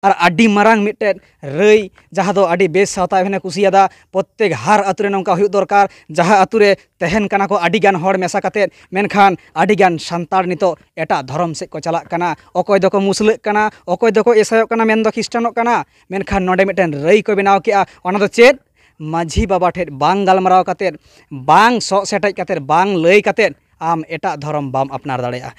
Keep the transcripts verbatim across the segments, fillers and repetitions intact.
ᱟᱨ ᱟᱹᱰᱤ ᱢᱟᱨᱟᱝ ᱢᱤᱫᱴᱮᱱ ᱨᱟᱹᱭ, ᱡᱟᱦᱟᱸ ᱫᱚ ᱟᱹᱰᱤ ᱵᱮᱥ ᱥᱟᱶᱛᱟ ᱮᱵᱷᱮᱱᱮ ᱠᱩᱥᱤᱭᱟᱫᱟ᱾ ᱯᱨᱚᱛᱛᱮᱠ ᱦᱟᱨ ᱟᱹᱛᱩ ᱨᱮ ᱱᱚᱝᱠᱟ ᱦᱩᱭᱩᱜ ᱫᱚᱨᱠᱟᱨ, ᱡᱟᱦᱟᱸ ᱟᱹᱛᱩ ᱨᱮ ᱛᱟᱦᱮᱱ ᱠᱟᱱᱟ ᱠᱚ ᱟᱹᱰᱤ ᱜᱟᱱ ᱦᱚᱲ ᱢᱮᱥᱟ ᱠᱟᱛᱮᱫ, ᱢᱮᱱᱠᱷᱟᱱ ᱟᱹᱰᱤ ᱜᱟᱱ ᱥᱟᱱᱛᱟᱲ ᱱᱤᱛᱚᱜ ᱮᱴᱟᱜ ᱫᱷᱚᱨᱚᱢ ᱥᱮᱫ ᱠᱚ ᱪᱟᱞᱟᱜ ᱠᱟᱱᱟ᱾ ᱚᱠᱚᱭ ᱫᱚᱠᱚ ᱢᱩᱥᱞᱟᱹᱜ ᱠᱟᱱᱟ, ᱚᱠᱚᱭ ᱫᱚᱠᱚ ᱤᱥᱟᱭᱚᱜ ᱠᱟᱱᱟ, ᱢᱮᱱᱫᱚ ᱠᱷᱨᱤᱥᱴᱟᱱᱚᱜ ᱠᱟᱱᱟ᱾ ᱢᱮᱱᱠᱷᱟᱱ ᱱᱚᱰᱮ ᱢᱤᱫᱴᱮᱱ ᱨᱟᱹᱭ ᱠᱚ ᱵᱮᱱᱟᱣ ᱠᱮᱜᱼᱟ, ᱚᱱᱟ ᱫᱚ ᱪᱮᱫ? ᱢᱟᱹᱡᱷᱤ ᱵᱟᱵᱟ ᱴᱷᱮᱱ ᱵᱟᱝ ᱜᱟᱞᱢᱟᱨᱟᱣ ᱠᱟᱛᱮᱫ, ᱵᱟᱝ ᱥᱚᱜ ᱥᱮᱴᱮᱡ ᱠᱟᱛᱮᱫ, ᱵᱟᱝ ᱞᱟᱹᱭ ᱠᱟᱛᱮᱫ ᱟᱢ ᱮᱴᱟᱜ ᱫᱷᱚᱨᱚᱢ ᱵᱟᱢ ᱟᱯᱱᱟᱨ ᱫᱟᱲᱮᱭᱟᱜᱼᱟ᱾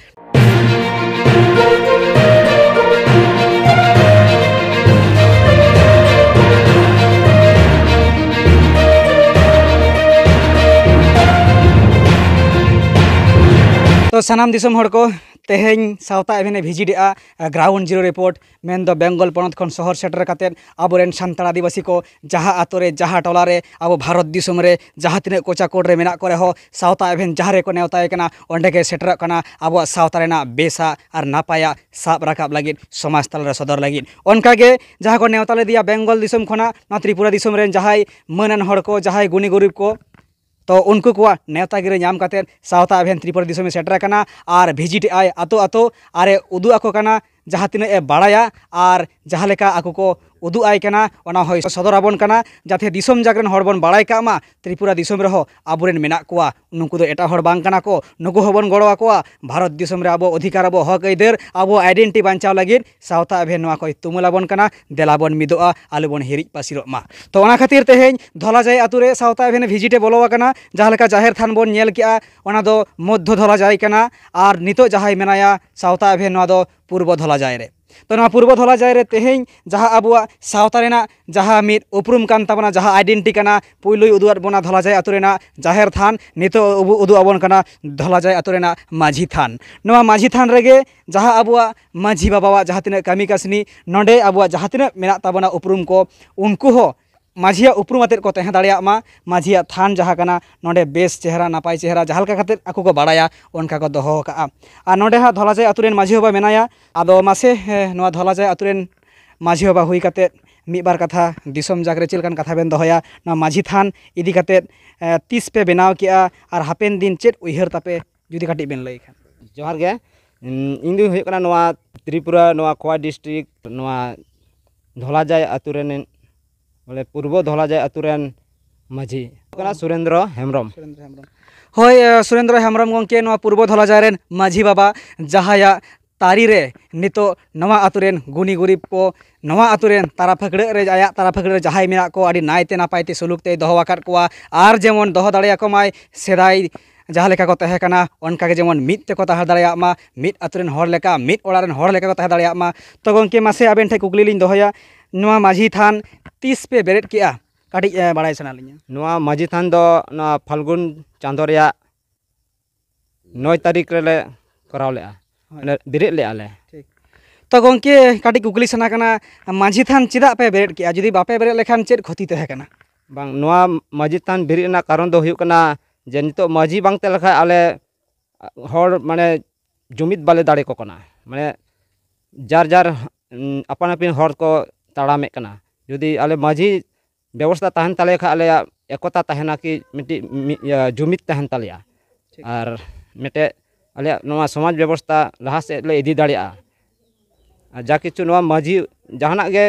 ᱛᱚ ᱥᱟᱱᱟᱢ ᱫᱤᱥᱚᱢ ᱦᱚᱲ ᱠᱚ, ᱛᱮᱦᱮᱧ ᱥᱟᱶᱛᱟ ᱮᱵᱷᱮᱱᱮ ᱵᱷᱤᱡᱤᱴ ᱮᱜᱼᱟ, ᱜᱨᱟᱣᱩᱱᱰ ᱡᱤᱨᱳ ᱨᱤᱯᱳᱨᱴ, ᱢᱮᱱᱫᱚ ᱵᱮᱝᱜᱚᱞ ᱯᱚᱱᱚᱛ ᱠᱷᱚᱱ ᱥᱚᱦᱚᱨ ᱥᱮᱴᱮᱨ ᱠᱟᱛᱮᱫ ᱟᱵᱚᱨᱮᱱ ᱥᱟᱱᱛᱟᱲ ᱟᱹᱫᱤᱵᱟᱹᱥᱤ ᱠᱚ ᱡᱟᱦᱟᱸ ᱟᱛᱳ ᱨᱮ, ᱡᱟᱦᱟᱸ ᱴᱚᱞᱟ ᱨᱮ, ᱟᱵᱚ ᱵᱷᱟᱨᱚᱛ ᱫᱤᱥᱚᱢ ᱨᱮ ᱡᱟᱦᱟᱸ ᱛᱤᱱᱟᱹᱜ ᱠᱚᱪᱟ ᱠᱳᱰ ᱨᱮ ᱢᱮᱱᱟᱜ ᱠᱚ ᱨᱮᱦᱚᱸ, ᱥᱟᱶᱛᱟ ᱮᱵᱷᱮᱱ ᱡᱟᱦᱟᱸ ᱨᱮᱠᱚ ᱱᱮᱣᱛᱟᱭᱮ ᱠᱟᱱᱟ, ᱚᱸᱰᱮ ᱜᱮ ᱥᱮᱴᱮᱨᱚᱜ ᱠᱟᱱᱟ ᱟᱵᱚᱣᱟᱜ ᱥᱟᱶᱛᱟ ᱨᱮᱱᱟᱜ ᱵᱮᱥᱟᱜ ᱟᱨ ᱱᱟᱯᱟᱭᱟᱜ ᱥᱟᱵ ᱨᱟᱠᱟᱵ ᱞᱟᱹᱜᱤᱫ, ᱥᱚᱢᱟᱡᱽ ᱛᱟᱞᱟᱨᱮ ᱥᱚᱫᱚᱨ ᱞᱟᱹᱜᱤᱫ᱾ ᱚᱱᱠᱟᱜᱮ ᱡᱟᱦᱟᱸ ᱠᱚ ᱱᱮᱣᱛᱟ ᱞᱮᱫᱮᱭᱟ ᱵᱮᱝᱜᱚᱞ ᱫᱤᱥᱚᱢ ᱠᱷᱚᱱᱟᱜ, ᱱᱚᱣᱟ ᱛᱨᱤᱯᱩᱨᱟ ᱫᱤᱥᱚᱢ ᱨᱮᱱ ᱡᱟᱦᱟᱸᱭ ᱢᱟᱹᱱᱟᱱ ᱦᱚᱲ ᱠᱚ, ᱡᱟᱦᱟᱸᱭ ᱜᱩᱱᱤ ᱜᱩᱨᱤᱵᱽ ᱠᱚ, ᱛᱚ ᱩᱱᱠᱩ ᱠᱚᱣᱟᱜ ᱱᱮᱣᱛᱟ ᱜᱤᱨᱟᱹ ᱧᱟᱢ ᱠᱟᱛᱮᱫ ᱥᱟᱶᱛᱟ ᱮᱵᱷᱮᱱ ᱛᱨᱤᱯᱩᱨᱟ ᱫᱤᱥᱚᱢᱮ ᱥᱮᱴᱮᱨ ᱟᱠᱟᱱᱟ ᱟᱨ ᱵᱷᱤᱡᱤᱴ ᱮᱫ ᱟᱭ ᱟᱛᱳ ᱟᱛᱳ ᱟᱨᱮ ᱩᱫᱩᱜ ᱟᱠᱚ ᱠᱟᱱᱟ ᱡᱟᱦᱟᱸ ᱛᱤᱱᱟᱹᱜ ᱮ ᱵᱟᱲᱟᱭᱟ ᱟᱨ ᱡᱟᱦᱟᱸ ᱞᱮᱠᱟ ᱟᱠᱚ ᱠᱚ ᱩᱫᱩᱜ ᱟᱭ ᱠᱟᱱᱟ, ᱚᱱᱟ ᱦᱚᱸᱭ ᱥᱚᱫᱚᱨ ᱟᱵᱚᱱ ᱠᱟᱱᱟ, ᱡᱟᱛᱮ ᱫᱤᱥᱚᱢ ᱡᱟᱠ ᱨᱮᱱ ᱦᱚᱲ ᱵᱚᱱ ᱵᱟᱲᱟᱭ ᱠᱟᱜ ᱢᱟ ᱛᱨᱤᱯᱩᱨᱟ ᱫᱤᱥᱚᱢ ᱨᱮᱦᱚᱸ ᱟᱵᱚᱨᱮᱱ ᱢᱮᱱᱟᱜ ᱠᱚᱣᱟ, ᱱᱩᱠᱩ ᱫᱚ ᱮᱴᱟᱜ ᱦᱚᱲ ᱵᱟᱝ ᱠᱟᱱᱟ ᱠᱚ, ᱱᱩᱠᱩ ᱦᱚᱸᱵᱚᱱ ᱜᱚᱲᱚ ᱟᱠᱚᱣᱟ᱾ ᱵᱷᱟᱨᱚᱛ ᱫᱤᱥᱚᱢ ᱨᱮ ᱟᱵᱚ ᱚᱫᱷᱤᱠᱟᱨ, ᱟᱵᱚ ᱦᱚᱠ ᱟᱹᱭᱫᱟᱹᱨ, ᱟᱵᱚ ᱟᱭᱰᱮᱱᱴᱤᱴᱤ ᱵᱟᱧᱪᱟᱣ ᱞᱟᱹᱜᱤᱫ ᱥᱟᱶᱛᱟ ᱮᱵᱷᱮᱱ ᱱᱚᱣᱟ ᱠᱚᱭ ᱛᱩᱢᱟᱹᱞ ᱟᱵᱚᱱ ᱠᱟᱱᱟ᱾ ᱫᱮᱞᱟ ᱵᱚᱱ ᱢᱤᱫᱚᱜᱼᱟ, ᱟᱞᱚ ᱵᱚᱱ ᱦᱤᱨᱤᱡ ᱯᱟᱹᱥᱤᱨᱚᱜ ᱢᱟ᱾ ᱛᱚ ᱚᱱᱟ ᱠᱷᱟᱹᱛᱤᱨ ᱛᱮᱦᱮᱧ ᱫᱷᱚᱞᱟᱡᱟᱭ ᱟᱛᱳ ᱨᱮ ᱥᱟᱶᱛᱟ ᱮᱵᱷᱮᱱ ᱵᱷᱤᱡᱤᱴ ᱮ ᱵᱚᱞᱚ ᱟᱠᱟᱱᱟ᱾ ᱡᱟᱦᱟᱸ ᱞᱮᱠᱟ ᱡᱟᱦᱮᱨ ᱛᱷᱟᱱ ᱵᱚᱱ ᱧᱮᱞ ᱠᱮᱜᱼᱟ, ᱚᱱᱟ ᱫᱚ ᱢᱚᱫᱽᱫᱷᱚ ᱫᱷᱚᱞᱟᱡᱟᱭ ᱠᱟᱱᱟ, ᱟᱨ ᱱᱤᱛᱚᱜ ᱡᱟᱦᱟᱸᱭ ᱢᱮᱱᱟᱭᱟ ᱥᱟᱶᱛᱟ ᱮᱵᱷᱮᱱ, ᱱᱚᱣᱟ ᱫᱚ ᱯᱩᱨᱵᱚ ᱫᱷᱚᱞᱟᱡᱟᱭ ᱨᱮ᱾ ᱛᱚ ᱱᱚᱣᱟ ᱯᱩᱨᱵᱚ ᱫᱷᱚᱞᱟᱡᱟᱭ ᱨᱮ ᱛᱮᱦᱮᱧ ᱡᱟᱦᱟᱸ ᱟᱵᱚᱣᱟᱜ ᱥᱟᱶᱛᱟ ᱨᱮᱱᱟᱜ ᱡᱟᱦᱟᱸ ᱢᱤᱫ ᱩᱯᱨᱩᱢ ᱠᱟᱱ ᱛᱟᱵᱚᱱᱟ, ᱡᱟᱦᱟᱸ ᱟᱭᱰᱮᱱᱴᱤᱴᱤ ᱠᱟᱱᱟ, ᱯᱩᱭᱞᱩᱭ ᱩᱫᱩᱜ ᱟᱫ ᱵᱚᱱᱟ ᱫᱷᱚᱞᱟᱡᱟᱭ ᱟᱛᱳ ᱨᱮᱱᱟᱜ ᱡᱟᱦᱮᱨ ᱛᱷᱟᱱ, ᱱᱤᱛᱚᱜ ᱟᱵᱚ ᱩᱫᱩᱜ ᱟᱵᱚᱱ ᱠᱟᱱᱟ ᱫᱷᱚᱞᱟᱡᱟᱭ ᱟᱛᱳ ᱨᱮᱱᱟᱜ ᱢᱟᱹᱡᱷᱤ ᱛᱷᱟᱱ᱾ ᱱᱚᱣᱟ ᱢᱟᱹᱡᱷᱤ ᱛᱷᱟᱱ ᱨᱮᱜᱮ ᱡᱟᱦᱟᱸ ᱟᱵᱚᱣᱟᱜ ᱢᱟᱹᱡᱷᱤ ᱵᱟᱵᱟᱣᱟᱜ ᱡᱟᱦᱟᱸ ᱛᱤᱱᱟᱹᱜ ᱠᱟᱹᱢᱤ ᱠᱟᱹᱥᱱᱤ, ᱱᱚᱰᱮ ᱟᱵᱚᱣᱟᱜ ᱡᱟᱦᱟᱸ ᱛᱤᱱᱟᱹᱜ ᱢᱮᱱᱟᱜ ᱛᱟᱵᱚᱱᱟ ᱩᱯᱨᱩᱢ ᱠᱚ, ᱩᱱᱠᱩ ᱦᱚᱸ ᱢᱟᱹᱡᱷᱤᱭᱟᱜ ᱩᱯᱨᱩᱢ ᱟᱛᱮᱫ ᱠᱚ ᱛᱟᱦᱮᱸ ᱫᱟᱲᱮᱭᱟᱜ ᱢᱟ᱾ ᱢᱟᱹᱡᱷᱤᱭᱟᱜ ᱛᱷᱟᱱ ᱡᱟᱦᱟᱸ ᱠᱟᱱᱟ, ᱱᱚᱰᱮ ᱵᱮᱥ ᱪᱮᱦᱨᱟ, ᱱᱟᱯᱟᱭ ᱪᱮᱦᱨᱟ, ᱡᱟᱦᱟᱸ ᱞᱮᱠᱟ ᱠᱟᱛᱮᱫ ᱟᱠᱚ ᱠᱚ ᱵᱟᱲᱟᱭᱟ, ᱚᱱᱠᱟ ᱠᱚ ᱫᱚᱦᱚ ᱟᱠᱟᱜᱼᱟ᱾ ᱟᱨ ᱱᱚᱰᱮ ᱦᱟᱸᱜ ᱫᱷᱚᱞᱟᱡᱟᱭ ᱟᱛᱳ ᱨᱮᱱ ᱢᱟᱹᱡᱷᱤ ᱵᱟᱵᱟ ᱢᱮᱱᱟᱭᱟ᱾ ᱟᱫᱚ ᱢᱟᱥᱮ, ᱦᱮᱸ, ᱱᱚᱣᱟ ᱫᱷᱚᱞᱟᱡᱟᱭ ᱟᱛᱳ ᱨᱮᱱ ᱢᱟᱹᱡᱷᱤ ᱵᱟᱵᱟ ᱦᱩᱭ ᱠᱟᱛᱮᱫ ᱢᱤᱫ ᱵᱟᱨ ᱠᱟᱛᱷᱟ ᱫᱤᱥᱚᱢ ᱡᱟᱠ ᱨᱮ ᱪᱮᱫ ᱞᱮᱠᱟᱱ ᱠᱟᱛᱷᱟ ᱵᱮᱱ ᱫᱚᱦᱚᱭᱟ ᱱᱚᱣᱟ ᱢᱟᱹᱡᱷᱤ ᱛᱷᱟᱱ ᱤᱫᱤ ᱠᱟᱛᱮᱫ? ᱮ, ᱛᱤᱥ ᱯᱮ ᱵᱮᱱᱟᱣ ᱠᱮᱜᱼᱟ ᱟᱨ ᱦᱟᱯᱮᱱ ᱫᱤᱱ ᱪᱮᱫ ᱩᱭᱦᱟᱹᱨ ᱛᱟᱯᱮ, ᱡᱩᱫᱤ ᱠᱟᱹᱴᱤᱡ ᱵᱮᱱ ᱞᱟᱹᱭ ᱠᱷᱟᱱ? ᱡᱚᱦᱟᱨ ᱜᱮ᱾ ᱩᱸ, ᱤᱧ ᱫᱚᱧ ᱦᱩᱭᱩᱜ ᱠᱟᱱᱟ ᱱᱚᱣᱟ ᱛᱨᱤᱯᱩᱨᱟ, ᱱᱚᱣᱟ ᱠᱷᱳᱣᱟᱭ ᱰᱤᱥᱴᱨᱤᱠᱴ, ᱱᱚᱣᱟ ᱫᱷᱚᱞᱟᱡᱟᱭ ᱟᱹᱛᱩ ᱨᱮᱱ, ᱵᱚᱞᱮ ᱯᱩᱨᱵᱚ ᱫᱷᱚᱞᱟᱡᱟᱭ ᱟᱹᱛᱩ ᱨᱮᱱ ᱢᱟᱹᱡᱷᱤ ᱠᱟᱱᱟ ᱥᱩᱨᱮᱱᱫᱨᱚ ᱦᱮᱢᱵᱨᱚᱢ᱾ ᱥᱩᱨᱮᱱᱫᱨᱚ ᱦᱮᱢᱵᱨᱚᱢ᱾ ᱦᱳᱭ, ᱥᱩᱨᱮᱱᱫᱨᱚ ᱦᱮᱢᱵᱨᱚᱢ ᱜᱚᱢᱠᱮ, ᱱᱚᱣᱟ ᱯᱩᱨᱵᱚ ᱫᱷᱚᱞᱟᱡᱟᱭ ᱨᱮᱱ ᱢᱟᱹᱡᱷᱤ ᱵᱟᱵᱟ, ᱡᱟᱦᱟᱸᱭᱟᱜ ᱛᱟᱹᱨᱤ ᱨᱮ ᱱᱤᱛᱚᱜ ᱱᱚᱣᱟ ᱟᱹᱛᱩ ᱨᱮᱱ ᱜᱩᱱᱤ ᱜᱩᱨᱤᱵ ᱠᱚ, ᱱᱚᱣᱟ ᱟᱹᱛᱩ ᱨᱮᱱ ᱛᱟᱨᱟ ᱯᱷᱟᱹᱠᱲᱟᱹᱜ ᱨᱮ, ᱟᱭᱟᱜ ᱛᱟᱨᱟ ᱯᱷᱟᱹᱠᱲᱟᱹᱜ ᱨᱮ ᱡᱟᱦᱟᱸᱭ ᱢᱮᱱᱟᱜ ᱠᱚ, ᱟᱹᱰᱤ ᱱᱟᱭᱛᱮ ᱱᱟᱯᱟᱭ ᱛᱮ ᱥᱩᱞᱩᱠ ᱛᱮᱭ ᱫᱚᱦᱚ ᱟᱠᱟᱫ ᱠᱚᱣᱟ᱾ ᱟᱨ ᱡᱮᱢᱚᱱ ᱫᱚᱦᱚ ᱫᱟᱲᱮᱭᱟᱠᱚ ᱢᱟᱭ ᱥᱮᱫᱟᱭ ᱡᱟᱦᱟᱸ ᱞᱮᱠᱟ ᱠᱚ ᱛᱟᱦᱮᱸ ᱠᱟᱱᱟ, ᱚᱱᱠᱟ ᱜᱮ ᱡᱮᱢᱚᱱ ᱢᱤᱫ ᱛᱮᱠᱚ ᱛᱟᱦᱮᱸ ᱫᱟᱲᱮᱭᱟᱜ ᱢᱟ, ᱢᱤᱫ ᱟᱹᱛᱩ ᱨᱮᱱ ᱦᱚᱲ ᱞᱮᱠᱟ, ᱢᱤᱫ ᱚᱲᱟᱜ ᱨᱮᱱ ᱦᱚᱲ ᱞᱮᱠᱟ ᱠᱚ ᱛᱟᱦᱮᱸ ᱫᱟᱲᱮᱭᱟᱜ ᱢᱟ᱾ ᱛᱚ ᱜᱚᱢᱠᱮ, ᱢᱟᱥᱮ ᱟᱵᱮᱱ ᱴᱷᱮᱱ ᱠᱩᱠᱞᱤ ᱞᱤᱧ ᱫᱚᱦᱚᱭᱟ, ᱱᱚᱣᱟ ᱢᱟᱹᱡᱷᱤ ᱛᱷᱟᱱ ᱛᱤᱥ ᱯᱮ ᱵᱮᱨᱮᱫ ᱠᱮᱜᱼᱟ? ᱠᱟᱹᱴᱤᱡ ᱵᱟᱲᱟᱭ ᱥᱟᱱᱟ ᱞᱤᱧᱟ᱾ ᱱᱚᱣᱟ ᱢᱟᱹᱡᱷᱤ ᱛᱷᱟᱱ ᱫᱚ ᱱᱚᱣᱟ ᱯᱷᱟᱞᱜᱩᱱ ᱪᱟᱸᱫᱳ ᱨᱮᱭᱟᱜ ᱱᱚᱭ ᱛᱟᱹᱨᱤᱠᱷ ᱨᱮᱞᱮ ᱠᱚᱨᱟᱣ ᱞᱮᱜᱼᱟ᱾ ᱦᱳᱭ᱾ ᱢᱟᱱᱮ ᱵᱮᱨᱮᱫ ᱞᱮᱜᱼᱟ ᱞᱮ᱾ ᱴᱷᱤᱠ᱾ ᱛᱚ ᱜᱚᱢᱠᱮ, ᱠᱟᱹᱴᱤᱡ ᱠᱩᱠᱞᱤ ᱥᱟᱱᱟ ᱠᱟᱱᱟ, ᱢᱟᱹᱡᱷᱤ ᱛᱷᱟᱱ ᱪᱮᱫᱟᱜ ᱯᱮ ᱵᱮᱨᱮᱫ ᱠᱮᱜᱼᱟ? ᱡᱩᱫᱤ ᱵᱟᱯᱮ ᱵᱮᱨᱮᱫ ᱞᱮᱠᱷᱟᱱ ᱪᱮᱫ ᱠᱷᱚᱛᱤ ᱛᱟᱦᱮᱸ ᱠᱟᱱᱟ? ᱵᱟᱝ, ᱱᱚᱣᱟ ᱢᱟᱹᱡᱷᱤ ᱛᱷᱟᱱ ᱵᱮᱨᱮᱫ ᱨᱮᱱᱟᱜ ᱠᱟᱨᱚᱱ ᱫᱚ ᱦᱩᱭᱩᱜ ᱠᱟᱱᱟ ᱡᱮ ᱱᱤᱛᱚᱜ ᱢᱟᱹᱡᱷᱤ ᱵᱟᱝ ᱛᱟᱦᱮᱸ ᱞᱮᱠᱷᱟᱱ ᱟᱞᱮ ᱦᱚᱲ ᱢᱟᱱᱮ ᱡᱩᱢᱤᱫ ᱵᱟᱞᱮ ᱫᱟᱲᱮ ᱠᱚ ᱠᱟᱱᱟ᱾ ᱢᱟᱱᱮ ᱡᱟᱨ ᱡᱟᱨ, ᱩᱸ, ᱟᱯᱟᱱ ᱟᱹᱯᱤᱱ ᱦᱚᱨ ᱠᱚ ᱛᱟᱲᱟᱢᱮᱫ ᱠᱟᱱᱟ᱾ ᱡᱩᱫᱤ ᱟᱞᱮ ᱢᱟᱹᱡᱷᱤ ᱵᱮᱵᱚᱥᱛᱟ ᱛᱟᱦᱮᱱ ᱛᱟᱞᱮ ᱠᱷᱟᱱ ᱟᱞᱮᱭᱟᱜ ᱮᱠᱚᱛᱟ ᱛᱟᱦᱮᱱᱟ ᱠᱤ ᱢᱤᱫᱴᱤᱡ ᱢᱤ-, ᱤᱭᱟᱹ, ᱡᱩᱢᱤᱫ ᱛᱟᱦᱮᱱ ᱛᱟᱞᱮᱭᱟ᱾ ᱴᱷᱤᱠ᱾ ᱟᱨ ᱢᱤᱫᱴᱮᱡ ᱟᱞᱮᱭᱟᱜ ᱱᱚᱣᱟ ᱥᱚᱢᱟᱡᱽ ᱵᱮᱵᱚᱥᱛᱟ ᱞᱟᱦᱟ ᱥᱮᱫ ᱞᱮ ᱤᱫᱤ ᱫᱟᱲᱮᱭᱟᱜᱼᱟ᱾ ᱟᱨ ᱡᱟ ᱠᱤᱪᱷᱩ ᱱᱚᱣᱟ ᱢᱟᱹᱡᱷᱤ ᱡᱟᱦᱟᱱᱟᱜ ᱜᱮ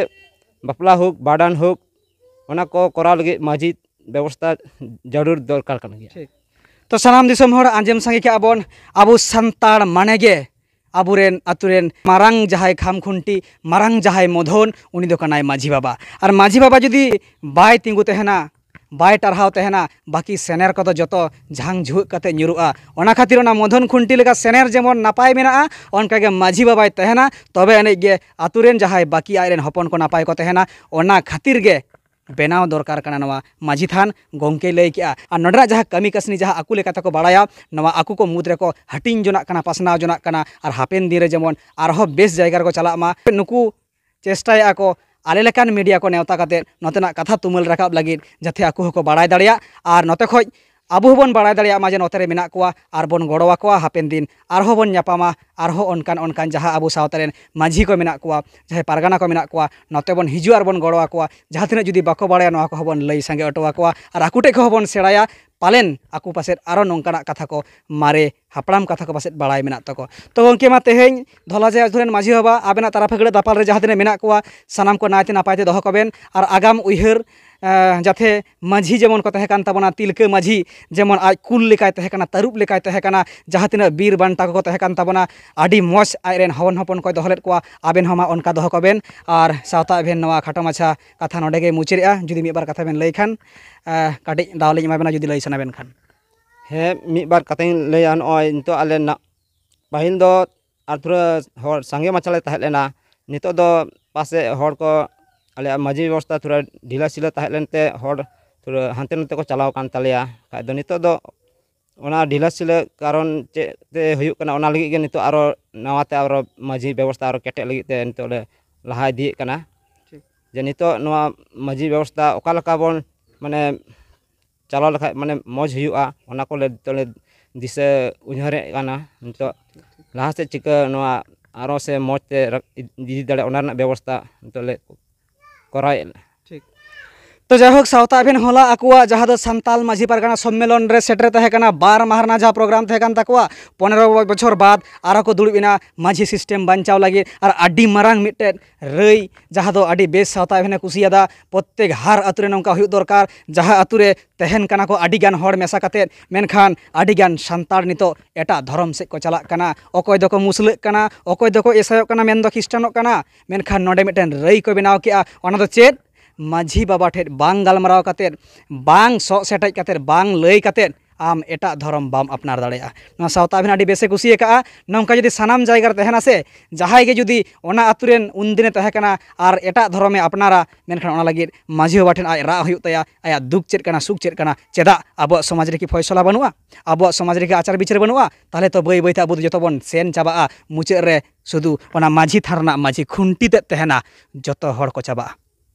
ᱵᱟᱯᱞᱟ ᱦᱳᱠ, ᱵᱷᱟᱸᱰᱟᱱ ᱦᱳᱠ, ᱚᱱᱟ ᱠᱚ ᱠᱚᱨᱟᱣ ᱞᱟᱹᱜᱤᱫ ᱢᱟᱹᱡᱷᱤ ᱵᱮᱵᱚᱥᱛᱟ ᱡᱟᱹᱨᱩᱲ ᱫᱚᱨᱠᱟᱨ ᱠᱟᱱ ᱜᱮᱭᱟ᱾ ᱴᱷᱤᱠ᱾ ᱛᱚ ᱥᱟᱱᱟᱢ ᱫᱤᱥᱚᱢ ᱦᱚᱲ ᱟᱸᱡᱚᱢ ᱥᱟᱸᱜᱮ ᱠᱟᱜᱼᱟ ᱵᱚᱱ, ᱟᱵᱚ ᱥᱟᱱᱛᱟᱲ ᱢᱟᱱᱮ ᱜᱮ ᱟᱵᱚᱨᱮᱱ ᱟᱛᱳ ᱨᱮᱱ ᱢᱟᱨᱟᱝ ᱡᱟᱦᱟᱸᱭ ᱠᱷᱟᱢ ᱠᱷᱩᱱᱴᱤ, ᱢᱟᱨᱟᱝ ᱡᱟᱦᱟᱸᱭ ᱢᱚᱫᱷᱚᱱ, ᱩᱱᱤ ᱫᱚ ᱠᱟᱱᱟᱭ ᱢᱟᱹᱡᱷᱤ ᱵᱟᱵᱟ᱾ ᱟᱨ ᱢᱟᱹᱡᱷᱤ ᱵᱟᱵᱟ ᱡᱩᱫᱤ ᱵᱟᱭ ᱛᱤᱸᱜᱩ ᱛᱟᱦᱮᱱᱟ, ᱵᱟᱭ ᱴᱟᱨᱦᱟᱣ ᱛᱟᱦᱮᱱᱟ, ᱵᱟᱹᱠᱤ ᱥᱮᱱᱮᱨ ᱠᱚᱫᱚ ᱡᱚᱛᱚ ᱡᱷᱟᱝ ᱡᱷᱩᱣᱟᱹᱜ ᱠᱟᱛᱮ ᱧᱩᱨᱩᱜᱼᱟ᱾ ᱚᱱᱟ ᱠᱷᱟᱹᱛᱤᱨ ᱚᱱᱟ ᱢᱚᱫᱷᱚᱱ ᱠᱷᱩᱱᱴᱤ ᱞᱮᱠᱟ ᱥᱮᱱᱮᱨ ᱡᱮᱢᱚᱱ ᱱᱟᱯᱟᱭ ᱢᱮᱱᱟᱜᱼᱟ, ᱚᱱᱠᱟᱜᱮ ᱢᱟᱹᱡᱷᱤ ᱵᱟᱵᱟᱭ ᱛᱟᱦᱮᱱᱟ, ᱛᱚᱵᱮ ᱟᱹᱱᱤᱡ ᱜᱮ ᱟᱛᱳ ᱨᱮᱱ ᱡᱟᱦᱟᱸᱭ ᱵᱟᱹᱠᱤ ᱟᱡ ᱨᱮᱱ ᱦᱚᱯᱚᱱ ᱠᱚ ᱱᱟᱯᱟᱭ ᱠᱚ ᱛᱟᱦᱮᱱᱟ᱾ ᱚᱱᱟ ᱠᱷᱟᱹᱛᱤᱨ ᱜᱮ ᱵᱮᱱᱟᱣ ᱫᱚᱨᱠᱟᱨ ᱠᱟᱱᱟ ᱱᱚᱣᱟ ᱢᱟᱹᱡᱷᱤ ᱛᱷᱟᱱ, ᱜᱚᱢᱠᱮᱭ ᱞᱟᱹᱭ ᱠᱮᱜᱼᱟ᱾ ᱟᱨ ᱱᱚᱰᱮᱱᱟᱜ ᱡᱟᱦᱟᱸ ᱠᱟᱹᱢᱤ ᱠᱟᱹᱥᱱᱤ, ᱡᱟᱦᱟᱸ ᱟᱠᱚ ᱞᱮᱠᱟ ᱛᱮᱠᱚ ᱵᱟᱲᱟᱭᱟ, ᱱᱚᱣᱟ ᱟᱠᱚ ᱠᱚ ᱢᱩᱫᱽ ᱨᱮᱠᱚ ᱦᱟᱹᱴᱤᱧ ᱡᱚᱱᱟᱜ ᱠᱟᱱᱟ, ᱯᱟᱥᱱᱟᱣ ᱡᱚᱱᱟᱜ ᱠᱟᱱᱟ, ᱟᱨ ᱦᱟᱯᱮᱱ ᱫᱤᱱ ᱨᱮ ᱡᱮᱢᱚᱱ ᱟᱨᱦᱚᱸ ᱵᱮᱥ ᱡᱟᱭᱜᱟ ᱨᱮᱠᱚ ᱪᱟᱞᱟᱜ ᱢᱟ᱾ ᱱᱩᱠᱩ ᱪᱮᱥᱴᱟᱭᱮᱫᱼᱟ ᱠᱚ ᱟᱞᱮ ᱞᱮᱠᱟᱱ ᱢᱤᱰᱤᱭᱟ ᱠᱚ ᱱᱮᱣᱛᱟ ᱠᱟᱛᱮ ᱱᱚᱛᱮᱱᱟᱜ ᱠᱟᱛᱷᱟ ᱛᱩᱢᱟᱹᱞ ᱨᱟᱠᱟᱵ ᱞᱟᱹᱜᱤᱫ, ᱡᱟᱛᱮ ᱟᱠᱚ ᱦᱚᱸᱠᱚ ᱵᱟᱲᱟᱭ ᱫᱟᱲᱮᱭᱟᱜ ᱟᱨ ᱱᱚᱛᱮ ᱠᱷᱚᱡ ᱟᱵᱚ ᱦᱚᱸᱵᱚᱱ ᱵᱟᱲᱟᱭ ᱫᱟᱲᱮᱭᱟᱜ ᱢᱟ ᱡᱮ ᱱᱚᱛᱮ ᱨᱮ ᱢᱮᱱᱟᱜ ᱠᱚᱣᱟ, ᱟᱨ ᱵᱚᱱ ᱜᱚᱲᱚ ᱟᱠᱚᱣᱟ᱾ ᱦᱟᱯᱮᱱ ᱫᱤᱱ ᱟᱨᱦᱚᱸ ᱵᱚᱱ ᱧᱟᱯᱟᱢᱟ, ᱟᱨᱦᱚᱸ ᱚᱱᱠᱟᱱ ᱚᱱᱠᱟᱱ ᱡᱟᱦᱟᱸ ᱟᱵᱚ ᱥᱟᱶᱛᱟ ᱨᱮᱱ ᱢᱟᱹᱡᱷᱤ ᱠᱚ ᱢᱮᱱᱟᱜ ᱠᱚᱣᱟ, ᱡᱟᱦᱟᱸᱭ ᱯᱟᱨᱜᱟᱱᱟ ᱠᱚ ᱢᱮᱱᱟᱜ ᱠᱚᱣᱟ, ᱱᱚᱛᱮ ᱵᱚᱱ ᱦᱤᱡᱩᱜᱼᱟ ᱟᱨ ᱵᱚᱱ ᱜᱚᱲᱚ ᱟᱠᱚᱣᱟ᱾ ᱡᱟᱦᱟᱸ ᱛᱤᱱᱟᱹᱜ ᱡᱩᱫᱤ ᱵᱟᱠᱚ ᱵᱟᱲᱟᱭᱟ, ᱱᱚᱣᱟ ᱠᱚᱦᱚᱸ ᱵᱚᱱ ᱞᱟᱹᱭ ᱥᱟᱸᱜᱮ ᱦᱚᱴᱚ ᱟᱠᱚᱣᱟ ᱟᱨ ᱟᱠᱚ ᱴᱷᱮᱡ ᱠᱷᱚᱱ ᱦᱚᱸ ᱵᱚᱱ ᱥᱮᱬᱟᱭᱟ᱾ ᱯᱟᱞᱮᱱ ᱟᱠᱚ ᱯᱟᱥᱮᱫ ᱟᱨᱚ ᱱᱚᱝᱠᱟᱱᱟᱜ ᱠᱟᱛᱷᱟ ᱠᱚ, ᱢᱟᱨᱮ ᱦᱟᱯᱲᱟᱢ ᱠᱟᱛᱷᱟ ᱠᱚ ᱯᱟᱥᱮᱫ ᱵᱟᱲᱟᱭ ᱢᱮᱱᱟᱜ ᱛᱟᱠᱚ᱾ ᱛᱚ ᱜᱚᱢᱠᱮ, ᱢᱟ ᱛᱮᱦᱮᱧ ᱫᱷᱚᱞᱟᱡᱟᱭ ᱟᱹᱛᱩ ᱨᱮᱱ ᱢᱟᱹᱡᱷᱤ ᱵᱟᱵᱟ, ᱟᱵᱮᱱᱟᱜ ᱛᱟᱨᱟ ᱯᱷᱟᱹᱜᱲᱟᱹ ᱫᱟᱯᱟᱞ ᱨᱮ ᱡᱟᱦᱟᱸ ᱛᱤᱱᱟᱹᱜ ᱢᱮᱱᱟᱜ ᱠᱚᱣᱟ, ᱥᱟᱱᱟᱢ ᱠᱚ ᱱᱟᱭᱛᱮ ᱱᱟᱯᱟᱭ ᱛᱮ ᱫᱚᱦᱚ ᱠᱚᱵᱮᱱ᱾ ᱟᱨ ᱟᱜᱟᱢ ᱩᱭᱦᱟᱹᱨ, ᱮᱸ, ᱡᱟᱛᱮ ᱢᱟᱹᱡᱷᱤ ᱡᱮᱢᱚᱱ ᱠᱚ ᱛᱟᱦᱮᱸ ᱠᱟᱱ ᱛᱟᱵᱚᱱᱟ, ᱛᱤᱞᱠᱟᱹ ᱢᱟᱹᱡᱷᱤ ᱡᱮᱢᱚᱱ ᱟᱡ ᱠᱩᱞ ᱞᱮᱠᱟᱭ ᱛᱟᱦᱮᱸ ᱠᱟᱱᱟ, ᱛᱟᱹᱨᱩᱵ ᱞᱮᱠᱟᱭ ᱛᱟᱦᱮᱸ ᱠᱟᱱᱟ, ᱡᱟᱦᱟᱸ ᱛᱤᱱᱟᱹᱜ ᱵᱤᱨ ᱵᱟᱱᱴᱟ ᱠᱚᱠᱚ ᱛᱟᱦᱮᱸ ᱠᱟᱱ ᱛᱟᱵᱚᱱᱟ, ᱟᱹᱰᱤ ᱢᱚᱡᱽ ᱟᱡᱨᱮᱱ ᱦᱚᱱ ᱦᱚᱯᱚᱱ ᱠᱚᱭ ᱫᱚᱦᱚ ᱞᱮᱫ ᱠᱚᱣᱟ᱾ ᱟᱵᱮᱱ ᱦᱚᱸ ᱢᱟ ᱚᱱᱠᱟ ᱫᱚᱦᱚ ᱠᱚᱵᱮᱱ᱾ ᱟᱨ ᱥᱟᱶᱛᱟ ᱮᱵᱷᱮᱱ ᱱᱚᱣᱟ ᱠᱷᱟᱴᱚ ᱢᱟᱪᱷᱟ ᱠᱟᱛᱷᱟ ᱱᱚᱰᱮ ᱜᱮ ᱢᱩᱪᱟᱹᱫᱮᱜᱼᱟ᱾ ᱡᱩᱫᱤ ᱢᱤᱫ ᱵᱟᱨ ᱠᱟᱛᱷᱟ ᱵᱮᱱ ᱞᱟᱹᱭ ᱠᱷᱟᱱ, ᱮᱸ, ᱠᱟᱹᱴᱤᱡ ᱫᱟᱣ ᱞᱤᱧ ᱮᱢᱟ ᱵᱮᱱᱟ ᱡᱩᱫᱤ ᱞᱟᱹᱭ ᱥᱟᱱᱟ ᱵᱮᱱ ᱠᱷᱟᱱ᱾ ᱦᱮᱸ, ᱢᱤᱫ ᱵᱟᱨ ᱠᱟᱛᱷᱟᱧ ᱞᱟᱹᱭᱟ᱾ ᱱᱚᱜᱼᱚᱭ ᱱᱤᱛᱚᱜ ᱟᱞᱮ ᱱᱟ-, ᱯᱟᱹᱦᱤᱞ ᱫᱚ ᱟᱨ ᱛᱷᱚᱲᱟ ᱦᱚᱲ ᱥᱟᱸᱜᱮ ᱢᱟᱪᱷᱟ ᱞᱮ ᱛᱟᱦᱮᱸ ᱞᱮᱱᱟ᱾ ᱱᱤᱛᱚᱜ ᱫᱚ ᱯᱟᱥᱮᱡ ᱦᱚᱲ ᱠᱚ ᱟᱞᱮᱭᱟᱜ ᱢᱟᱹᱡᱷᱤ ᱵᱮᱵᱚᱥᱛᱷᱟ ᱛᱷᱚᱲᱟ ᱰᱷᱤᱞᱟᱹ ᱥᱤᱞᱟᱹ ᱛᱟᱦᱮᱸ ᱞᱮᱱᱛᱮ ᱦᱚᱲ ᱛᱷᱚᱲᱟ ᱦᱟᱱᱛᱮ ᱱᱟᱛᱮ ᱠᱚ ᱪᱟᱞᱟᱣ ᱠᱟᱱ ᱛᱟᱞᱮᱭᱟ᱾ ᱠᱷᱟᱡ ᱫᱚ ᱱᱤᱛᱚᱜ ᱫᱚ ᱚᱱᱟ ᱰᱷᱤᱞᱟᱹ ᱥᱤᱞᱟᱹ ᱠᱟᱨᱚᱱ ᱪᱮᱫ ᱛᱮ ᱦᱩᱭᱩᱜ ᱠᱟᱱᱟ, ᱚᱱᱟ ᱞᱟᱹᱜᱤᱫ ᱜᱮ ᱱᱤᱛᱚᱜ ᱟᱨᱚ ᱱᱟᱣᱟ ᱛᱮ ᱟᱨᱚ ᱢᱟᱹᱡᱷᱤ ᱵᱮᱵᱚᱥᱛᱷᱟ ᱟᱨᱚ ᱠᱮᱴᱮᱡ ᱞᱟᱹᱜᱤᱫ ᱛᱮ ᱱᱤᱛᱚᱜ ᱞᱮ ᱞᱟᱦᱟ ᱤᱫᱤᱭᱮᱫ ᱠᱟᱱᱟ᱾ ᱴᱷᱤᱠ᱾ ᱡᱮ ᱱᱤᱛᱚᱜ ᱱᱚᱣᱟ ᱢᱟᱹᱡᱷᱤ ᱵᱮᱵᱚᱥᱛᱷᱟ ᱚᱠᱟ ᱞᱮᱠᱟ ᱵᱚᱱ, ᱢᱟᱱᱮ, ᱪᱟᱞᱟᱣ ᱞᱮᱠᱷᱟᱡ, ᱢᱟᱱᱮ, ᱢᱚᱡᱽ ᱦᱩᱭᱩᱜᱼᱟ, ᱚᱱᱟ ᱠᱚᱞᱮ ᱱᱤᱛᱚᱜ ᱞᱮ ᱫᱤᱥᱟᱹ ᱩᱭᱦᱟᱹᱨᱮᱫ ᱠᱟᱱᱟ᱾ ᱱᱤᱛᱚᱜ ᱞᱟᱦᱟ ᱥᱮᱫ ᱪᱤᱠᱟᱹ ᱱᱚᱣᱟ ᱟᱨᱚ ᱥᱮ ᱢᱚᱡᱽ ᱛᱮ ᱨᱟ-, ᱤᱫᱤ ᱫᱟᱲᱮᱭᱟᱜᱼᱟ, ᱚᱱᱟ ᱨᱮᱱᱟᱜ ᱵᱮᱵᱚᱥᱛᱷᱟ ᱱᱤᱛᱚᱜ ᱞᱮ ᱠᱚᱨᱟᱣᱮᱫ᱾ ᱴᱷᱤᱠ᱾ ᱛᱚ ᱡᱟᱭᱦᱳᱠ, ᱥᱟᱶᱛᱟ ᱮᱵᱷᱮᱱ ᱦᱚᱞᱟ ᱟᱠᱚᱣᱟᱜ ᱡᱟᱦᱟᱸ ᱫᱚ ᱥᱟᱱᱛᱟᱞ ᱢᱟᱹᱡᱷᱤ ᱯᱟᱨᱜᱟᱱᱟ ᱥᱚᱢᱢᱮᱞᱚᱱ ᱨᱮ ᱥᱮᱴᱮᱨ ᱛᱟᱦᱮᱸ ᱠᱟᱱᱟ, ᱵᱟᱨ ᱢᱟᱦᱟ ᱨᱮᱱᱟᱜ ᱡᱟᱦᱟᱸ ᱯᱨᱳᱜᱨᱟᱢ ᱛᱟᱦᱮᱸ ᱠᱟᱱ ᱛᱟᱠᱚᱣᱟ, ᱯᱚᱱᱮᱨᱚ ᱵᱚᱪᱷᱚᱨ ᱵᱟᱫ ᱟᱨᱚ ᱠᱚ ᱫᱩᱲᱩᱵ ᱮᱱᱟ ᱢᱟᱹᱡᱷᱤ ᱥᱤᱥᱴᱮᱢ ᱵᱟᱧᱪᱟᱣ ᱞᱟᱹᱜᱤᱫ᱾ ᱟᱨ ᱟᱹᱰᱤ ᱢᱟᱨᱟᱝ ᱢᱤᱫᱴᱮᱱ ᱨᱟᱹᱭ, ᱡᱟᱦᱟᱸ ᱫᱚ ᱟᱹᱰᱤ ᱵᱮᱥ ᱥᱟᱶᱛᱟ ᱮᱵᱷᱮᱱᱮ ᱠᱩᱥᱤᱭᱟᱫᱟ᱾ ᱯᱨᱚᱛᱛᱮᱠ ᱦᱟᱨ ᱟᱹᱛᱩ ᱨᱮ ᱱᱚᱝᱠᱟ ᱦᱩᱭᱩᱜ ᱫᱚᱨᱠᱟᱨ, ᱡᱟᱦᱟᱸ ᱟᱹᱛᱩ ᱨᱮ ᱛᱟᱦᱮᱱ ᱠᱟᱱᱟ ᱠᱚ ᱟᱹᱰᱤ ᱜᱟᱱ ᱦᱚᱲ ᱢᱮᱥᱟ ᱠᱟᱛᱮᱫ, ᱢᱮᱱᱠᱷᱟᱱ ᱟᱹᱰᱤ ᱜᱟᱱ ᱥᱟᱱᱛᱟᱲ ᱱᱤᱛᱚᱜ ᱮᱴᱟᱜ ᱫᱷᱚᱨᱚᱢ ᱥᱮᱫ ᱠᱚ ᱪᱟᱞᱟᱜ ᱠᱟᱱᱟ᱾ ᱚᱠᱚᱭ ᱫᱚᱠᱚ ᱢᱩᱥᱞᱟᱹᱜ ᱠᱟᱱᱟ, ᱚᱠᱚᱭ ᱫᱚᱠᱚ ᱤᱥᱟᱭᱚᱜ ᱠᱟᱱᱟ, ᱢᱮᱱᱫᱚ ᱠᱷᱨᱤᱥᱴᱟᱱᱚᱜ ᱠᱟᱱᱟ᱾ ᱢᱮᱱᱠᱷᱟᱱ ᱱᱚᱰᱮ ᱢᱤᱫᱴᱮᱱ ᱨᱟᱹᱭ ᱠᱚ ᱵᱮᱱᱟᱣ ᱠᱮᱜᱼᱟ᱾ ᱚᱱᱟ ᱫᱚ ᱪᱮᱫ? ᱢᱟᱹᱡᱷᱤ ᱵᱟᱵᱟ ᱴᱷᱮᱱ ᱵᱟᱝ ᱜᱟᱞᱢᱟᱨᱟᱣ ᱠᱟᱛᱮᱫ, ᱵᱟᱝ ᱥᱚᱜ ᱥᱮᱴᱮᱡ ᱠᱟᱛᱮᱫ, ᱵᱟᱝ ᱞᱟᱹᱭ ᱠᱟᱛᱮᱫ ᱟᱢ ᱮᱴᱟᱜ ᱫᱷᱚᱨᱚᱢ ᱵᱟᱢ ᱟᱯᱱᱟᱨ ᱫᱟᱲᱮᱭᱟᱜᱼᱟ᱾ ᱱᱚᱣᱟ ᱥᱟᱶᱛᱟ ᱟᱹᱵᱤᱱ ᱟᱹᱰᱤ ᱵᱮᱥᱮ ᱠᱩᱥᱤ ᱟᱠᱟᱫᱼᱟ᱾ ᱱᱚᱝᱠᱟ ᱡᱩᱫᱤ ᱥᱟᱱᱟᱢ ᱡᱟᱭᱜᱟ ᱨᱮ ᱛᱟᱦᱮᱱᱟ ᱥᱮ, ᱡᱟᱦᱟᱸᱭ ᱜᱮ ᱡᱩᱫᱤ ᱚᱱᱟ ᱟᱹᱛᱩ ᱨᱮᱱ ᱩᱱᱫᱤᱱᱮ ᱛᱟᱦᱮᱸ ᱠᱟᱱᱟ ᱟᱨ ᱮᱴᱟᱜ ᱫᱷᱚᱨᱚᱢᱮ ᱟᱯᱱᱟᱨᱟ, ᱢᱮᱱᱠᱷᱟᱱ ᱚᱱᱟ ᱞᱟᱹᱜᱤᱫ ᱢᱟᱹᱡᱷᱤ ᱵᱟᱵᱟ ᱴᱷᱮᱱ ᱟᱡ ᱨᱟᱜ ᱦᱩᱭᱩᱜ ᱛᱟᱭᱟ, ᱟᱭᱟᱜ ᱫᱩᱠ ᱪᱮᱫ ᱠᱟᱱᱟ, ᱥᱩᱠ ᱪᱮᱫ ᱠᱟᱱᱟ, ᱪᱮᱫᱟᱜ ᱟᱵᱚᱣᱟᱜ ᱥᱚᱢᱟᱡᱽ ᱨᱮ ᱠᱤ ᱯᱷᱚᱭᱥᱚᱞᱟ ᱵᱟᱹᱱᱩᱜᱼᱟ? ᱟᱵᱚᱣᱟᱜ ᱥᱚᱢᱟᱡᱽ ᱨᱮ ᱠᱤ ᱟᱪᱟᱨ ᱵᱤᱪᱟᱹᱨ ᱵᱟᱹᱱᱩᱜᱼᱟ? ᱛᱟᱦᱚᱞᱮ ᱛᱚ ᱵᱟᱹᱭ ᱵᱟᱹᱭᱛᱮ ᱟᱵᱚ ᱫᱚ ᱡᱚᱛᱚ ᱵᱚᱱ ᱥᱮᱱ ᱪᱟᱵᱟᱜᱼᱟ᱾ ᱢᱩᱪᱟᱹᱫ ᱨᱮ ᱥᱩᱫᱷᱩ ᱚᱱᱟ ᱢᱟᱹᱡᱷᱤ ᱛᱷᱟᱱ ᱨᱮᱱᱟᱜ ᱢᱟᱹᱡᱷᱤ ᱠᱷᱩᱱᱴᱤ ᱛᱮᱫ ᱛᱟᱦᱮᱱᱟ, ᱡᱚᱛᱚ ᱦᱚᱲ ᱠᱚ ᱪᱟᱵᱟᱜᱼᱟ᱾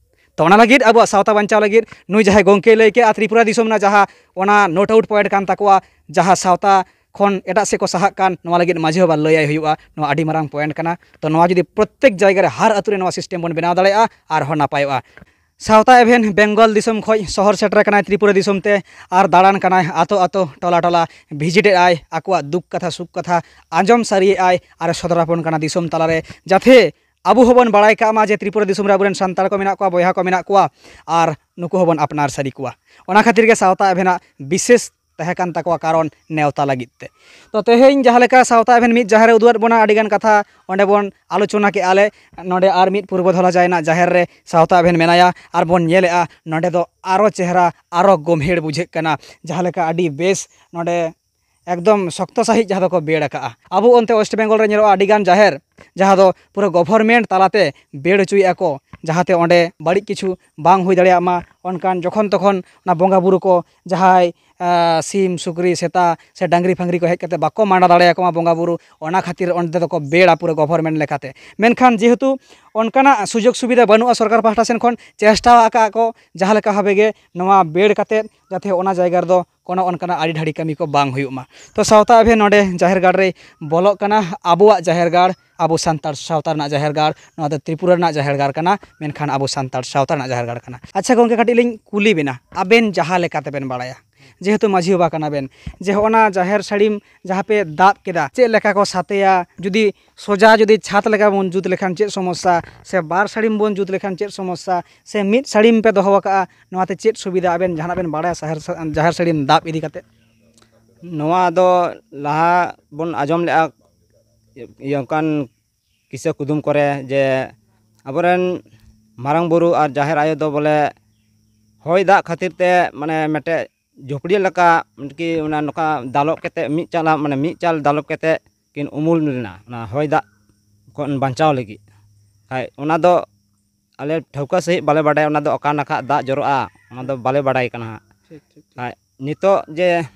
ᱛᱚ ᱚᱱᱟ ᱞᱟᱹᱜᱤᱫ ᱟᱵᱚᱣᱟᱜ ᱥᱟᱶᱛᱟ ᱵᱟᱧᱪᱟᱣ ᱞᱟᱹᱜᱤᱫ ᱱᱩᱭ ᱡᱟᱦᱟᱸᱭ ᱜᱚᱢᱠᱮᱭ ᱞᱟᱹᱭ ᱠᱮᱜᱼᱟ, ᱛᱨᱤᱯᱩᱨᱟ ᱫᱤᱥᱚᱢ ᱨᱮᱱᱟᱜ ᱡᱟᱦᱟᱸ ᱚᱱᱟ not out point ᱠᱟᱱ ᱛᱟᱠᱚᱣᱟ, ᱡᱟᱦᱟᱸ ᱥᱟᱶᱛᱟ ᱠᱷᱚᱱ ᱮᱴᱟᱜ ᱥᱮᱫ ᱠᱚ ᱥᱟᱦᱟᱜ ᱠᱟᱱ, ᱱᱚᱣᱟ ᱞᱟᱹᱜᱤᱫ ᱢᱟᱹᱡᱷᱤ ᱵᱟᱵᱟ ᱞᱟᱹᱭᱟᱭ ᱦᱩᱭᱩᱜᱼᱟ᱾ ᱱᱚᱣᱟ ᱟᱹᱰᱤ ᱢᱟᱨᱟᱝ point ᱠᱟᱱᱟ᱾ ᱛᱚ ᱱᱚᱣᱟ ᱡᱩᱫᱤ ᱯᱨᱚᱛᱛᱮᱠ ᱡᱟᱭᱜᱟ ᱨᱮ, ᱦᱟᱨ ᱟᱹᱛᱩ ᱨᱮ ᱱᱚᱣᱟ system ᱵᱚᱱ ᱵᱮᱱᱟᱣ ᱫᱟᱲᱮᱭᱟᱜᱼᱟ, ᱟᱨᱦᱚᱸ ᱱᱟᱯᱟᱭᱚᱜᱼᱟ᱾ ᱥᱟᱶᱛᱟ ᱮᱵᱷᱮᱱ ᱵᱮᱝᱜᱚᱞ ᱫᱤᱥᱚᱢ ᱠᱷᱚᱱ ᱥᱚᱦᱚᱨ ᱥᱮᱴᱮᱨ ᱟᱠᱟᱱᱟᱭ ᱛᱨᱤᱯᱩᱨᱟ ᱫᱤᱥᱚᱢ ᱛᱮ, ᱟᱨ ᱫᱟᱬᱟᱱ ᱠᱟᱱᱟᱭ ᱟᱛᱳ ᱟᱛᱳ, ᱴᱚᱞᱟ ᱴᱚᱞᱟ, ᱵᱷᱤᱡᱤᱴ ᱮᱫ ᱟᱭ, ᱟᱠᱚᱣᱟᱜ ᱫᱩᱠ ᱠᱟᱛᱷᱟ ᱥᱩᱠ ᱠᱟᱛᱷᱟ ᱟᱸᱡᱚᱢ ᱥᱟᱹᱨᱤᱭᱮᱫ ᱟᱭ ᱟᱨ ᱮ ᱥᱚᱫᱚᱨ ᱟᱵᱚᱱ ᱠᱟᱱᱟ ᱫᱤᱥᱚᱢ ᱛᱟᱞᱟᱨᱮ, ᱡᱟᱛᱷᱮ ᱟᱵᱚ ᱦᱚᱸᱵᱚᱱ ᱵᱟᱲᱟᱭ ᱠᱟᱜ ᱢᱟ ᱡᱮ ᱛᱨᱤᱯᱩᱨᱟ ᱫᱤᱥᱚᱢ ᱨᱮ ᱟᱵᱚᱨᱮᱱ ᱥᱟᱱᱛᱟᱲ ᱠᱚ ᱢᱮᱱᱟᱜ ᱠᱚᱣᱟ, ᱵᱚᱭᱦᱟ ᱠᱚ ᱢᱮᱱᱟᱜ ᱠᱚᱣᱟ, ᱟᱨ ᱱᱩᱠᱩ ᱦᱚᱸᱵᱚᱱ ᱟᱯᱱᱟᱨ ᱥᱟᱹᱨᱤ ᱠᱚᱣᱟ᱾ ᱚᱱᱟ ᱠᱷᱟᱹᱛᱤᱨ ᱜᱮ ᱥᱟᱶᱛᱟ ᱮᱵᱷᱮᱱᱟᱜ ᱵᱤᱥᱮᱥ ᱛᱟᱦᱮᱸ ᱠᱟᱱ ᱛᱟᱠᱚᱣᱟ ᱠᱟᱨᱚᱱ ᱱᱮᱣᱛᱟ ᱞᱟᱹᱜᱤᱫ ᱛᱮ᱾ ᱛᱚ ᱛᱮᱦᱮᱧ ᱡᱟᱦᱟᱸ ᱞᱮᱠᱟ ᱥᱟᱶᱛᱟ ᱮᱵᱷᱮᱱ ᱢᱤᱫ ᱡᱟᱦᱮᱨ ᱮ ᱩᱫᱩᱜ ᱟᱫ ᱵᱚᱱᱟ, ᱟᱹᱰᱤᱜᱟᱱ ᱠᱟᱛᱷᱟ ᱚᱸᱰᱮ ᱵᱚᱱ ᱟᱞᱳᱪᱚᱱᱟ ᱠᱮᱜᱼᱟ ᱞᱮ᱾ ᱱᱚᱸᱰᱮ ᱟᱨ ᱢᱤᱫ ᱯᱩᱨᱵᱚ ᱫᱷᱚᱞᱟ ᱡᱟᱭᱱᱟ ᱡᱟᱦᱮᱨ ᱨᱮ ᱥᱟᱶᱛᱟ ᱮᱵᱷᱮᱱ ᱢᱮᱱᱟᱭᱟ, ᱟᱨ ᱵᱚᱱ ᱧᱮᱞᱮᱜᱼᱟ ᱱᱚᱸᱰᱮ ᱫᱚ ᱟᱨᱚ ᱪᱮᱦᱨᱟ, ᱟᱨᱚ ᱜᱳᱢᱦᱮᱲ ᱵᱩᱡᱷᱟᱹᱜ ᱠᱟᱱᱟ᱾ ᱡᱟᱦᱟᱸ ᱞᱮᱠᱟ ᱟᱹᱰᱤ ᱵᱮᱥ ᱱᱚᱸᱰᱮ ᱮᱠᱫᱚᱢ ᱥᱚᱠᱛᱚ ᱥᱟᱺᱦᱤᱡ ᱡᱟᱦᱟᱸ ᱫᱚᱠᱚ ᱵᱮᱲ ᱟᱠᱟᱜᱼᱟ᱾ ᱟᱵᱚ ᱚᱱᱛᱮ ᱳᱭᱮᱥᱴ ᱵᱮᱝᱜᱚᱞ ᱨᱮ ᱧᱮᱞᱚᱜᱼᱟ ᱟᱹᱰᱤᱜᱟᱱ ᱡᱟᱦᱮᱨ, ᱡᱟᱦᱟᱸ ᱫᱚ ᱯᱩᱨᱟᱹ ᱜᱚᱵᱷᱚᱨᱢᱮᱱᱴ ᱛᱟᱞᱟᱛᱮ ᱵᱮᱲ ᱦᱚᱪᱚᱭᱮᱫᱼᱟ ᱠᱚ, ᱡᱟᱦᱟᱸᱛᱮ ᱚᱸᱰᱮ ᱵᱟᱹᱲᱤᱡ ᱠᱤᱪᱷᱩ ᱵᱟᱝ ᱦᱩᱭ ᱫᱟᱲᱮᱭᱟᱜ ᱢᱟ᱾ ᱚᱱᱠᱟᱱ ᱡᱚᱠᱷᱚᱱ ᱛᱚᱠᱷᱚᱱ ᱚᱱᱟ ᱵᱚᱸᱜᱟ ᱵᱩᱨᱩ ᱠᱚ, ᱡᱟᱦᱟᱸᱭ ᱟᱸ, ᱥᱤᱢ, ᱥᱩᱠᱨᱤ, ᱥᱮᱛᱟ ᱥᱮ ᱰᱟᱝᱨᱤ ᱯᱷᱟᱝᱨᱤ ᱠᱚ ᱦᱮᱡ ᱠᱟᱛᱮ ᱵᱟᱠᱚ ᱢᱟᱸᱰᱟ ᱫᱟᱲᱮᱭᱟᱠᱚ ᱢᱟ ᱵᱚᱸᱜᱟ ᱵᱩᱨᱩ, ᱚᱱᱟ ᱠᱷᱟᱹᱛᱤᱨ ᱚᱸᱰᱮ ᱫᱚᱠᱚ ᱵᱮᱲᱟ ᱯᱩᱨᱟᱹ ᱜᱚᱵᱷᱚᱨᱢᱮᱱᱴ ᱞᱮᱠᱟᱛᱮ᱾ ᱢᱮᱱᱠᱷᱟᱱ ᱡᱮᱦᱮᱛᱩ ᱚᱱᱠᱟᱱᱟᱜ ᱥᱩᱡᱳᱜᱽ ᱥᱩᱵᱤᱫᱷᱟ ᱵᱟᱹᱱᱩᱜᱼᱟ ᱥᱚᱨᱠᱟᱨ ᱯᱟᱦᱴᱟ ᱥᱮᱱ ᱠᱷᱚᱱ, ᱪᱮᱥᱴᱟ ᱟᱠᱟᱫ ᱠᱚ ᱡᱟᱦᱟᱸ ᱞᱮᱠᱟ ᱵᱷᱟᱵᱮ ᱜᱮ ᱱᱚᱣᱟ ᱵᱮᱲ ᱠᱟᱛᱮ, ᱡᱟᱛᱮ ᱚᱱᱟ ᱡᱟᱭᱜᱟ ᱨᱮᱫᱚ ᱠᱳᱱᱳ ᱚᱱᱠᱟᱱᱟᱜ ᱟᱹᱰᱤ ᱰᱷᱟᱹᱲᱤ ᱠᱟᱹᱢᱤ ᱠᱚ ᱵᱟᱝ ᱦᱩᱭᱩᱜ ᱢᱟ᱾ ᱛᱚ ᱥᱟᱶᱛᱟ ᱮᱵᱷᱮᱱ ᱱᱚᱰᱮ ᱡᱟᱦᱮᱨ ᱜᱟᱲ ᱨᱮᱭ ᱵᱚᱞᱚᱜ ᱠᱟᱱᱟ, ᱟᱵᱚᱣᱟᱜ ᱡᱟᱦᱮᱨ ᱜᱟᱲ, ᱟᱵᱚ ᱥᱟᱱᱛᱟᱲ ᱥᱟᱶᱛᱟ ᱨᱮᱱᱟᱜ ᱡᱟᱦᱮᱨ ᱜᱟᱲ, ᱱᱚᱣᱟ ᱫᱚ ᱛᱨᱤᱯᱩᱨᱟ ᱨᱮᱱᱟᱜ ᱡᱟᱦᱮᱨ ᱜᱟᱲ ᱠᱟᱱᱟ, ᱢᱮᱱᱠᱷᱟᱱ ᱟᱵᱚ ᱥᱟᱱᱛᱟᱲ ᱥᱟᱶᱛᱟ ᱨᱮᱱᱟᱜ ᱡᱟᱦᱮᱨ ᱜᱟᱲ ᱠᱟᱱᱟ᱾ ᱟᱪᱪᱷᱟ ᱜᱚᱢᱠᱮ, ᱠᱟᱹᱴᱤᱡ ᱞᱤᱧ ᱠᱩᱞᱤ ᱵᱮᱱᱟ, ᱟᱵᱮᱱ ᱡᱟᱦᱟᱸ ᱞᱮᱠᱟ ᱛᱮᱵᱮᱱ ᱵᱟᱲᱟᱭᱟ, ᱡᱮᱦᱮᱛᱩ ᱢᱟᱹᱡᱷᱤ ᱵᱟᱵᱟ ᱠᱟᱱᱟ ᱵᱮᱱ, ᱡᱮ ᱦᱚᱸᱜᱼᱚ ᱱᱟ ᱡᱟᱦᱮᱨ ᱥᱟᱹᱲᱤᱢ ᱡᱟᱦᱟᱸ ᱯᱮ ᱫᱟᱵ ᱠᱮᱫᱟ, ᱪᱮᱫ ᱞᱮᱠᱟ ᱠᱚ ᱥᱟᱛᱮᱭᱟ? ᱡᱩᱫᱤ ᱥᱚᱡᱟ ᱡᱩᱫᱤ ᱪᱷᱟᱛ ᱞᱮᱠᱟ ᱵᱚᱱ ᱡᱩᱛ ᱞᱮᱠᱷᱟᱱ ᱪᱮᱫ ᱥᱚᱢᱚᱥᱥᱟ, ᱥᱮ ᱵᱟᱨ ᱥᱟᱹᱲᱤᱢ ᱵᱚᱱ ᱡᱩᱛ ᱞᱮᱠᱷᱟᱱ ᱪᱮᱫ ᱥᱚᱢᱚᱥᱥᱟ, ᱥᱮ ᱢᱤᱫ ᱥᱟᱹᱲᱤᱢ ᱯᱮ ᱫᱚᱦᱚ ᱟᱠᱟᱜᱼᱟ, ᱱᱚᱣᱟᱛᱮ ᱪᱮᱫ ᱥᱩᱵᱤᱫᱷᱟ ᱟᱵᱮᱱ ᱡᱟᱦᱟᱱᱟᱜ ᱵᱮᱱ ᱵᱟᱲᱟᱭᱟ ᱡᱟᱦᱮᱨ ᱥᱟ-, ᱡᱟᱦᱮᱨ ᱥᱟᱹᱲᱤᱢ ᱫᱟᱵ ᱤᱫᱤ ᱠᱟᱛᱮ? ᱱᱚᱣᱟ ᱫᱚ ᱞᱟᱦᱟ ᱵᱚᱱ ᱟᱸᱡᱚᱢ ᱞᱮᱜᱼᱟ, ᱤᱭᱟᱹ, ᱚᱱᱠᱟᱱ ᱠᱤᱥᱟᱹ ᱠᱩᱫᱩᱢ ᱠᱚᱨᱮ ᱡᱮ ᱟᱵᱚᱨᱮᱱ ᱢᱟᱨᱟᱝ ᱵᱩᱨᱩ ᱟᱨ ᱡᱟᱦᱮᱨ ᱟᱭᱳ ᱫᱚ ᱵᱚᱞᱮ ᱦᱚᱭ ᱫᱟᱜ ᱠᱷᱟᱹᱛᱤᱨ ᱛᱮ ᱢᱟᱱᱮ ᱢᱤᱫᱴᱮᱡ ᱡᱷᱩᱯᱲᱤ ᱞᱮᱠᱟ, ᱢᱟᱱᱮ ᱠᱤ ᱚᱱᱟ ᱱᱚᱝᱠᱟ ᱫᱟᱞᱚᱵ ᱠᱟᱛᱮ ᱢᱤᱫ ᱪᱟᱞᱟ, ᱢᱟᱱᱮ ᱢᱤᱫ ᱪᱟᱞ ᱫᱟᱞᱚᱵ ᱠᱟᱛᱮ ᱠᱤᱱ ᱩᱢᱩᱞ ᱞᱮᱱᱟ ᱚᱱᱟ ᱦᱚᱭ ᱫᱟᱜ ᱠᱷᱚᱱ ᱵᱟᱧᱪᱟᱣ ᱞᱟᱹᱜᱤᱫ᱾ ᱠᱷᱟᱡ ᱚᱱᱟ ᱫᱚ ᱟᱞᱮ ᱴᱷᱟᱹᱣᱠᱟᱹ ᱥᱟᱺᱦᱤᱡ ᱵᱟᱞᱮ ᱵᱟᱰᱟᱭᱟ ᱚᱱᱟ ᱫᱚ ᱚᱠᱟ ᱱᱟᱠᱷᱟ ᱫᱟᱜ ᱡᱚᱨᱚᱜᱼᱟ, ᱚᱱᱟ ᱫᱚ ᱵᱟᱞᱮ ᱵᱟᱰᱟᱭ ᱠᱟᱱᱟ ᱦᱟᱸᱜ᱾ ᱴᱷᱤᱠ, ᱴᱷᱤᱠ, ᱴᱷᱤᱠ᱾ ᱟᱨ ᱱᱤᱛᱚᱜ ᱡᱮ,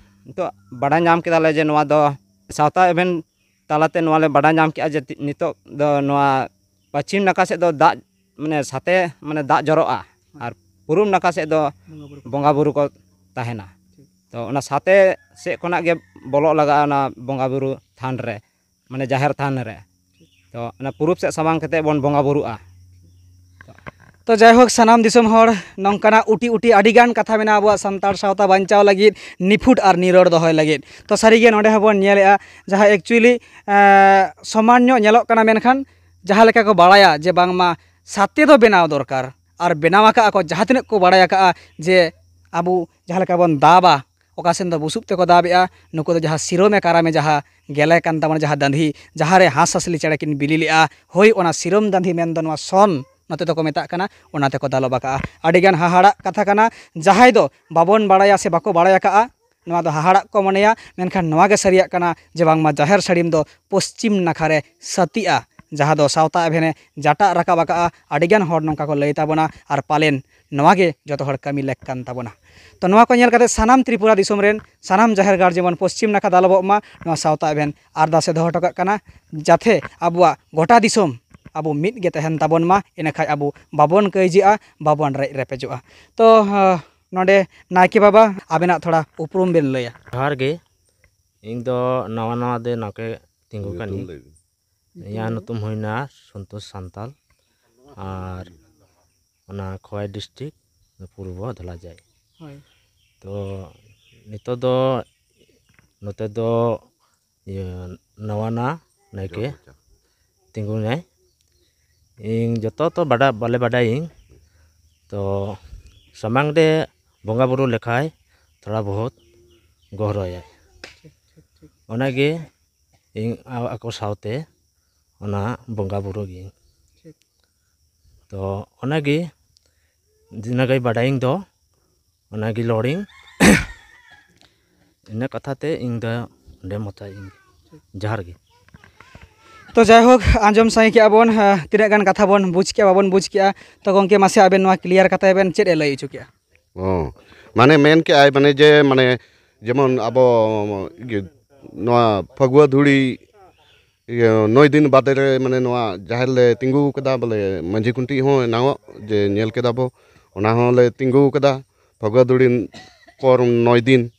ᱱᱤᱛᱚᱜ ᱵᱟᱰᱟᱭ ᱧᱟᱢ ᱠᱮᱫᱟᱞᱮ ᱡᱮ ᱱᱚᱣᱟ ᱫᱚ ᱥᱟᱶᱛᱟ ᱮᱵᱷᱮᱱ ᱛᱟᱞᱟᱛᱮ ᱱᱚᱣᱟ ᱞᱮ ᱵᱟᱰᱟᱭ ᱧᱟᱢ ᱠᱮᱫᱼᱟ ᱡᱮ ᱛᱤ-, ᱱᱤᱛᱚᱜ ᱫᱚ ᱱᱚᱣᱟ ᱯᱚᱪᱷᱤᱢ ᱱᱟᱠᱷᱟ ᱥᱮᱫ ᱫᱚ ᱫᱟᱜ, ᱢᱟᱱᱮ ᱥᱟᱛᱮ, ᱢᱟᱱᱮ ᱫᱟᱜ ᱡᱚᱨᱚᱜᱼᱟ, ᱟᱨ ᱯᱩᱨᱩᱵ ᱱᱟᱠᱷᱟ ᱥᱮᱫ ᱫᱚ ᱵᱚᱸᱜᱟ ᱵᱩᱨᱩ ᱠᱚ᱾ ᱵᱚᱸᱜᱟ ᱵᱩᱨᱩ ᱠᱚ ᱛᱟᱦᱮᱱᱟ᱾ ᱴᱷᱤᱠ᱾ ᱛᱚ ᱚᱱᱟ ᱥᱟᱛᱮ ᱥᱮᱫ ᱠᱷᱚᱱᱟᱜ ᱜᱮ ᱵᱚᱞᱚᱜ ᱞᱟᱜᱟᱜᱼᱟ ᱚᱱᱟ ᱵᱚᱸᱜᱟ ᱵᱩᱨᱩ ᱛᱷᱟᱱ ᱨᱮ, ᱢᱟᱱᱮ ᱡᱟᱦᱮᱨ ᱛᱷᱟᱱ ᱨᱮ᱾ ᱛᱚ ᱚᱱᱟ ᱯᱩᱨᱩᱵ ᱥᱮᱫ ᱥᱟᱢᱟᱝ ᱠᱟᱛᱮ ᱵᱚᱱ ᱵᱚᱸᱜᱟ ᱵᱩᱨᱩᱜᱼᱟ᱾ ᱛᱚ ᱡᱟᱭᱦᱳᱠ, ᱥᱟᱱᱟᱢ ᱫᱤᱥᱚᱢ ᱦᱚᱲ, ᱱᱚᱝᱠᱟᱱᱟᱜ ᱩᱴᱤ ᱩᱴᱤ ᱟᱹᱰᱤᱜᱟᱱ ᱠᱟᱛᱷᱟ ᱢᱮᱱᱟᱜᱼᱟ ᱟᱵᱚᱣᱟᱜ ᱥᱟᱱᱛᱟᱲ ᱥᱟᱶᱛᱟ ᱵᱟᱧᱪᱟᱣ ᱞᱟᱹᱜᱤᱫ, ᱱᱤᱯᱷᱩᱴ ᱟᱨ ᱱᱤᱨᱚᱲ ᱫᱚᱦᱚᱭ ᱞᱟᱹᱜᱤᱫ᱾ ᱛᱚ ᱥᱟᱹᱨᱤᱜᱮ ᱱᱚᱰᱮ ᱦᱚᱸᱵᱚᱱ ᱧᱮᱞᱮᱜᱼᱟ, ᱡᱟᱦᱟᱸ actually ᱥᱚᱢᱟᱱ ᱧᱚᱜ ᱧᱮᱞᱚᱜ ᱠᱟᱱᱟ, ᱢᱮᱱᱠᱷᱟᱱ ᱡᱟᱦᱟᱸ ᱞᱮᱠᱟ ᱠᱚ ᱵᱟᱲᱟᱭᱟ ᱡᱮ ᱵᱟᱝᱢᱟ ᱥᱟᱛᱮ ᱫᱚ ᱵᱮᱱᱟᱣ ᱫᱚᱨᱠᱟᱨ, ᱟᱨ ᱵᱮᱱᱟᱣ ᱟᱠᱟᱫᱼᱟ ᱠᱚ, ᱡᱟᱦᱟᱸ ᱛᱤᱱᱟᱹᱜ ᱠᱚ ᱵᱟᱲᱟᱭ ᱟᱠᱟᱫᱼᱟ ᱡᱮ ᱟᱵᱚ ᱡᱟᱦᱟᱸ ᱞᱮᱠᱟ ᱵᱚᱱ ᱫᱟᱵᱟ, ᱚᱠᱟ ᱥᱮᱱ ᱫᱚ ᱵᱩᱥᱩᱵ ᱛᱮᱠᱚ ᱫᱟᱵᱮᱜᱼᱟ, ᱱᱩᱠᱩ ᱫᱚ ᱡᱟᱦᱟᱸ ᱥᱤᱨᱚᱢᱮ ᱠᱟᱨᱟᱢᱮ ᱡᱟᱦᱟᱸ ᱜᱮᱞᱮ ᱠᱟᱱ ᱛᱟᱵᱚᱱᱟ, ᱡᱟᱦᱟᱸ ᱫᱟᱺᱫᱷᱤ, ᱡᱟᱦᱟᱸ ᱨᱮ ᱦᱟᱸᱥ ᱦᱟᱸᱥᱞᱤ ᱪᱮᱬᱮ ᱠᱤᱱ ᱵᱤᱞᱤ ᱞᱮᱜᱼᱟ, ᱦᱳᱭ, ᱚᱱᱟ ᱥᱤᱨᱚᱢ ᱫᱟᱺᱫᱷᱤ ᱢᱮᱱᱫᱚ ᱱᱚᱣᱟ ᱥᱚᱱ ᱱᱚᱛᱮ ᱫᱚᱠᱚ ᱢᱮᱛᱟᱜ ᱠᱟᱱᱟ, ᱚᱱᱟ ᱛᱮᱠᱚ ᱫᱟᱞᱚᱵ ᱟᱠᱟᱜᱼᱟ᱾ ᱟᱹᱰᱤᱜᱟᱱ ᱦᱟᱦᱟᱲᱟᱜ ᱠᱟᱛᱷᱟ ᱠᱟᱱᱟ, ᱡᱟᱦᱟᱸᱭ ᱫᱚ ᱵᱟᱵᱚᱱ ᱵᱟᱲᱟᱭᱟ ᱥᱮ ᱵᱟᱠᱚ ᱵᱟᱲᱟᱭ ᱟᱠᱟᱜᱼᱟ, ᱱᱚᱣᱟ ᱫᱚ ᱦᱟᱦᱟᱲᱟᱜ ᱠᱚ ᱢᱚᱱᱮᱭᱟ, ᱢᱮᱱᱠᱷᱟᱱ ᱱᱚᱣᱟ ᱜᱮ ᱥᱟᱹᱨᱤᱭᱟᱜ ᱠᱟᱱᱟ ᱡᱮ ᱵᱟᱝᱢᱟ ᱡᱟᱦᱮᱨ ᱥᱟᱹᱲᱤᱢ ᱫᱚ ᱯᱚᱥᱪᱤᱢ ᱱᱟᱠᱷᱟ ᱨᱮ ᱥᱟᱹᱛᱤᱜᱼᱟ, ᱡᱟᱦᱟᱸ ᱫᱚ ᱥᱟᱶᱛᱟ ᱮᱵᱷᱮᱱᱮ ᱡᱟᱴᱟᱜ ᱨᱟᱠᱟᱵ ᱟᱠᱟᱜᱼᱟ᱾ ᱟᱹᱰᱤᱜᱟᱱ ᱦᱚᱲ ᱱᱚᱝᱠᱟ ᱠᱚ ᱞᱟᱹᱭ ᱛᱟᱵᱚᱱᱟ, ᱟᱨ ᱯᱟᱞᱮᱱ ᱱᱚᱣᱟ ᱜᱮ ᱡᱚᱛᱚ ᱦᱚᱲ ᱠᱟᱹᱢᱤ ᱞᱮᱠ ᱠᱟᱱ ᱛᱟᱵᱚᱱᱟ᱾ ᱛᱚ ᱱᱚᱣᱟ ᱠᱚ ᱧᱮᱞ ᱠᱟᱛᱮ ᱥᱟᱱᱟᱢ ᱛᱨᱤᱯᱩᱨᱟ ᱫᱤᱥᱚᱢ ᱨᱮᱱ ᱥᱟᱱᱟᱢ ᱡᱟᱦᱮᱨ ᱜᱟᱲ ᱡᱮᱢᱚᱱ ᱯᱚᱥᱪᱤᱢ ᱱᱟᱠᱷᱟ ᱫᱟᱞᱚᱵᱚᱜ ᱢᱟ, ᱱᱚᱣᱟ ᱥᱟᱶᱛᱟ ᱮᱵᱷᱮᱱ ᱟᱨᱫᱟᱥ ᱮ ᱫᱚᱦᱚ ᱦᱚᱴᱚ ᱠᱟᱜ ᱠᱟᱱᱟ, ᱡᱟᱛᱷᱮ ᱟᱵᱚᱣᱟᱜ ᱜᱚᱴᱟ ᱫᱤᱥᱚᱢ ᱟᱵᱚ ᱢᱤᱫ ᱜᱮ ᱛᱟᱦᱮᱱ ᱛᱟᱵᱚᱱ ᱢᱟ, ᱤᱱᱟᱹᱠᱷᱟᱡ ᱟᱵᱚ ᱵᱟᱵᱚᱱ ᱠᱟᱹᱭᱡᱟᱹᱜᱼᱟ, ᱵᱟᱵᱚᱱ ᱨᱮᱡ ᱨᱮᱯᱮᱡᱚᱜᱼᱟ᱾ ᱛᱚ ᱱᱚᱰᱮ ᱱᱟᱭᱠᱮ ᱵᱟᱵᱟ, ᱟᱵᱮᱱᱟᱜ ᱛᱷᱚᱲᱟ ᱩᱯᱨᱩᱢ ᱵᱮᱱ ᱞᱟᱹᱭᱟ᱾ ᱡᱚᱦᱟᱨ ᱜᱮ᱾ ᱤᱧ ᱫᱚ ᱱᱟᱣᱟ ᱱᱟᱣᱟ ᱫᱮ ᱱᱟᱭᱠᱮ ᱛᱤᱸᱜᱩ ᱠᱟᱹᱱᱟᱹᱧ᱾ ᱤᱧᱟᱹᱜ ᱧᱩᱛᱩᱢ ᱦᱩᱭᱱᱟ ᱥᱚᱱᱛᱳᱥ ᱥᱟᱱᱛᱟᱞ, ᱟᱨ ᱚᱱᱟ ᱠᱷᱳᱣᱟᱭ ᱰᱤᱥᱴᱨᱤᱠᱴ, ᱯᱩᱨᱵᱚ ᱫᱷᱚᱞᱟᱡᱟᱭ᱾ ᱦᱳᱭ᱾ ᱛᱚ ᱱᱤᱛᱚᱜ ᱫᱚ ᱱᱚᱛᱮ ᱫᱚ ᱤᱭᱟᱹ ᱱᱟᱣᱟ ᱱᱟ ᱱᱟᱭᱠᱮ ᱛᱤᱸᱜᱩᱱᱟᱭ᱾ ᱤᱧ ᱡᱚᱛᱚ ᱛᱚ ᱵᱟᱰᱟ-, ᱵᱟᱞᱮ ᱵᱟᱰᱟᱭᱟᱹᱧ᱾ ᱛᱚ ᱥᱟᱢᱟᱝ ᱨᱮ ᱵᱚᱸᱜᱟ ᱵᱩᱨᱩ ᱞᱮᱠᱷᱟᱭ ᱛᱷᱚᱲᱟ ᱵᱚᱦᱩᱛ ᱜᱚᱦᱨᱚᱭᱟᱭ᱾ ᱚᱱᱟᱜᱮ ᱤᱧ ᱟ-, ᱟᱠᱚ ᱥᱟᱶᱛᱮ ᱚᱱᱟ ᱵᱚᱸᱜᱟ ᱵᱩᱨᱩ ᱜᱤᱭᱟᱹᱧ᱾ ᱛᱚ ᱚᱱᱟᱜᱮ ᱛᱤᱱᱟᱹᱜ ᱜᱟᱱ ᱵᱟᱰᱟᱭᱤᱧ ᱫᱚ, ᱚᱱᱟᱜᱮ ᱨᱚᱲᱤᱧ᱾ ᱤᱱᱟᱹ ᱠᱟᱛᱷᱟ ᱛᱮ ᱤᱧ ᱫᱚ ᱚᱸᱰᱮ ᱢᱚᱛᱟᱭᱤᱧ᱾ ᱡᱚᱦᱟᱨ ᱜᱮ᱾ ᱛᱚ ᱡᱟᱭᱦᱳᱠ, ᱟᱸᱡᱚᱢ ᱥᱟᱸᱜᱮ ᱠᱮᱜᱼᱟ ᱵᱚᱱ, ᱟᱸ, ᱛᱤᱱᱟᱹᱜ ᱜᱟᱱ ᱠᱟᱛᱷᱟ ᱵᱚᱱ ᱵᱩᱡᱽ ᱠᱮᱜᱼᱟ, ᱵᱟᱵᱚᱱ ᱵᱩᱡᱽ ᱠᱮᱜᱼᱟ᱾ ᱛᱚ ᱜᱚᱢᱠᱮ, ᱢᱟᱥᱮ ᱟᱵᱮᱱ ᱱᱚᱣᱟ ᱠᱞᱤᱭᱟᱨ ᱠᱟᱛᱷᱟ ᱵᱮᱱ ᱪᱮᱫ ᱮ ᱞᱟᱹᱭ ᱦᱚᱪᱚ ᱠᱮᱜᱼᱟ? ᱚ, ᱢᱟᱱᱮ ᱢᱮᱱ ᱠᱮᱜᱼᱟᱭ, ᱢᱟᱱᱮ ᱡᱮ, ᱢᱟᱱᱮ ᱡᱮᱢᱚᱱ ᱟᱵᱚ ᱤᱭᱟᱹ, ᱱᱚᱣᱟ ᱯᱷᱟᱹᱜᱩᱣᱟᱹ ᱫᱷᱩᱲᱤ, ᱤᱭᱟᱹ, ᱱᱚᱭ ᱫᱤᱱ ᱵᱟᱫᱮ ᱨᱮ, ᱢᱟᱱᱮ ᱱᱚᱣᱟ ᱡᱟᱦᱮᱨ ᱞᱮ ᱛᱤᱸᱜᱩ ᱠᱟᱫᱟ, ᱵᱚᱞᱮ ᱢᱟᱹᱡᱷᱤ ᱠᱷᱩᱱᱴᱤ ᱦᱚᱸ ᱮᱱᱟᱝᱚᱜ ᱡᱮ ᱧᱮᱞ ᱠᱮᱫᱟ ᱵᱚ, ᱚᱱᱟ ᱦᱚᱸᱞᱮ ᱛᱤᱸᱜᱩ ᱠᱟᱫᱟ ᱯᱷᱟᱹᱜᱩᱣᱟᱹ ᱫᱷᱩᱲᱤ ᱯᱚᱨ ᱱᱚᱭ ᱫᱤᱱ᱾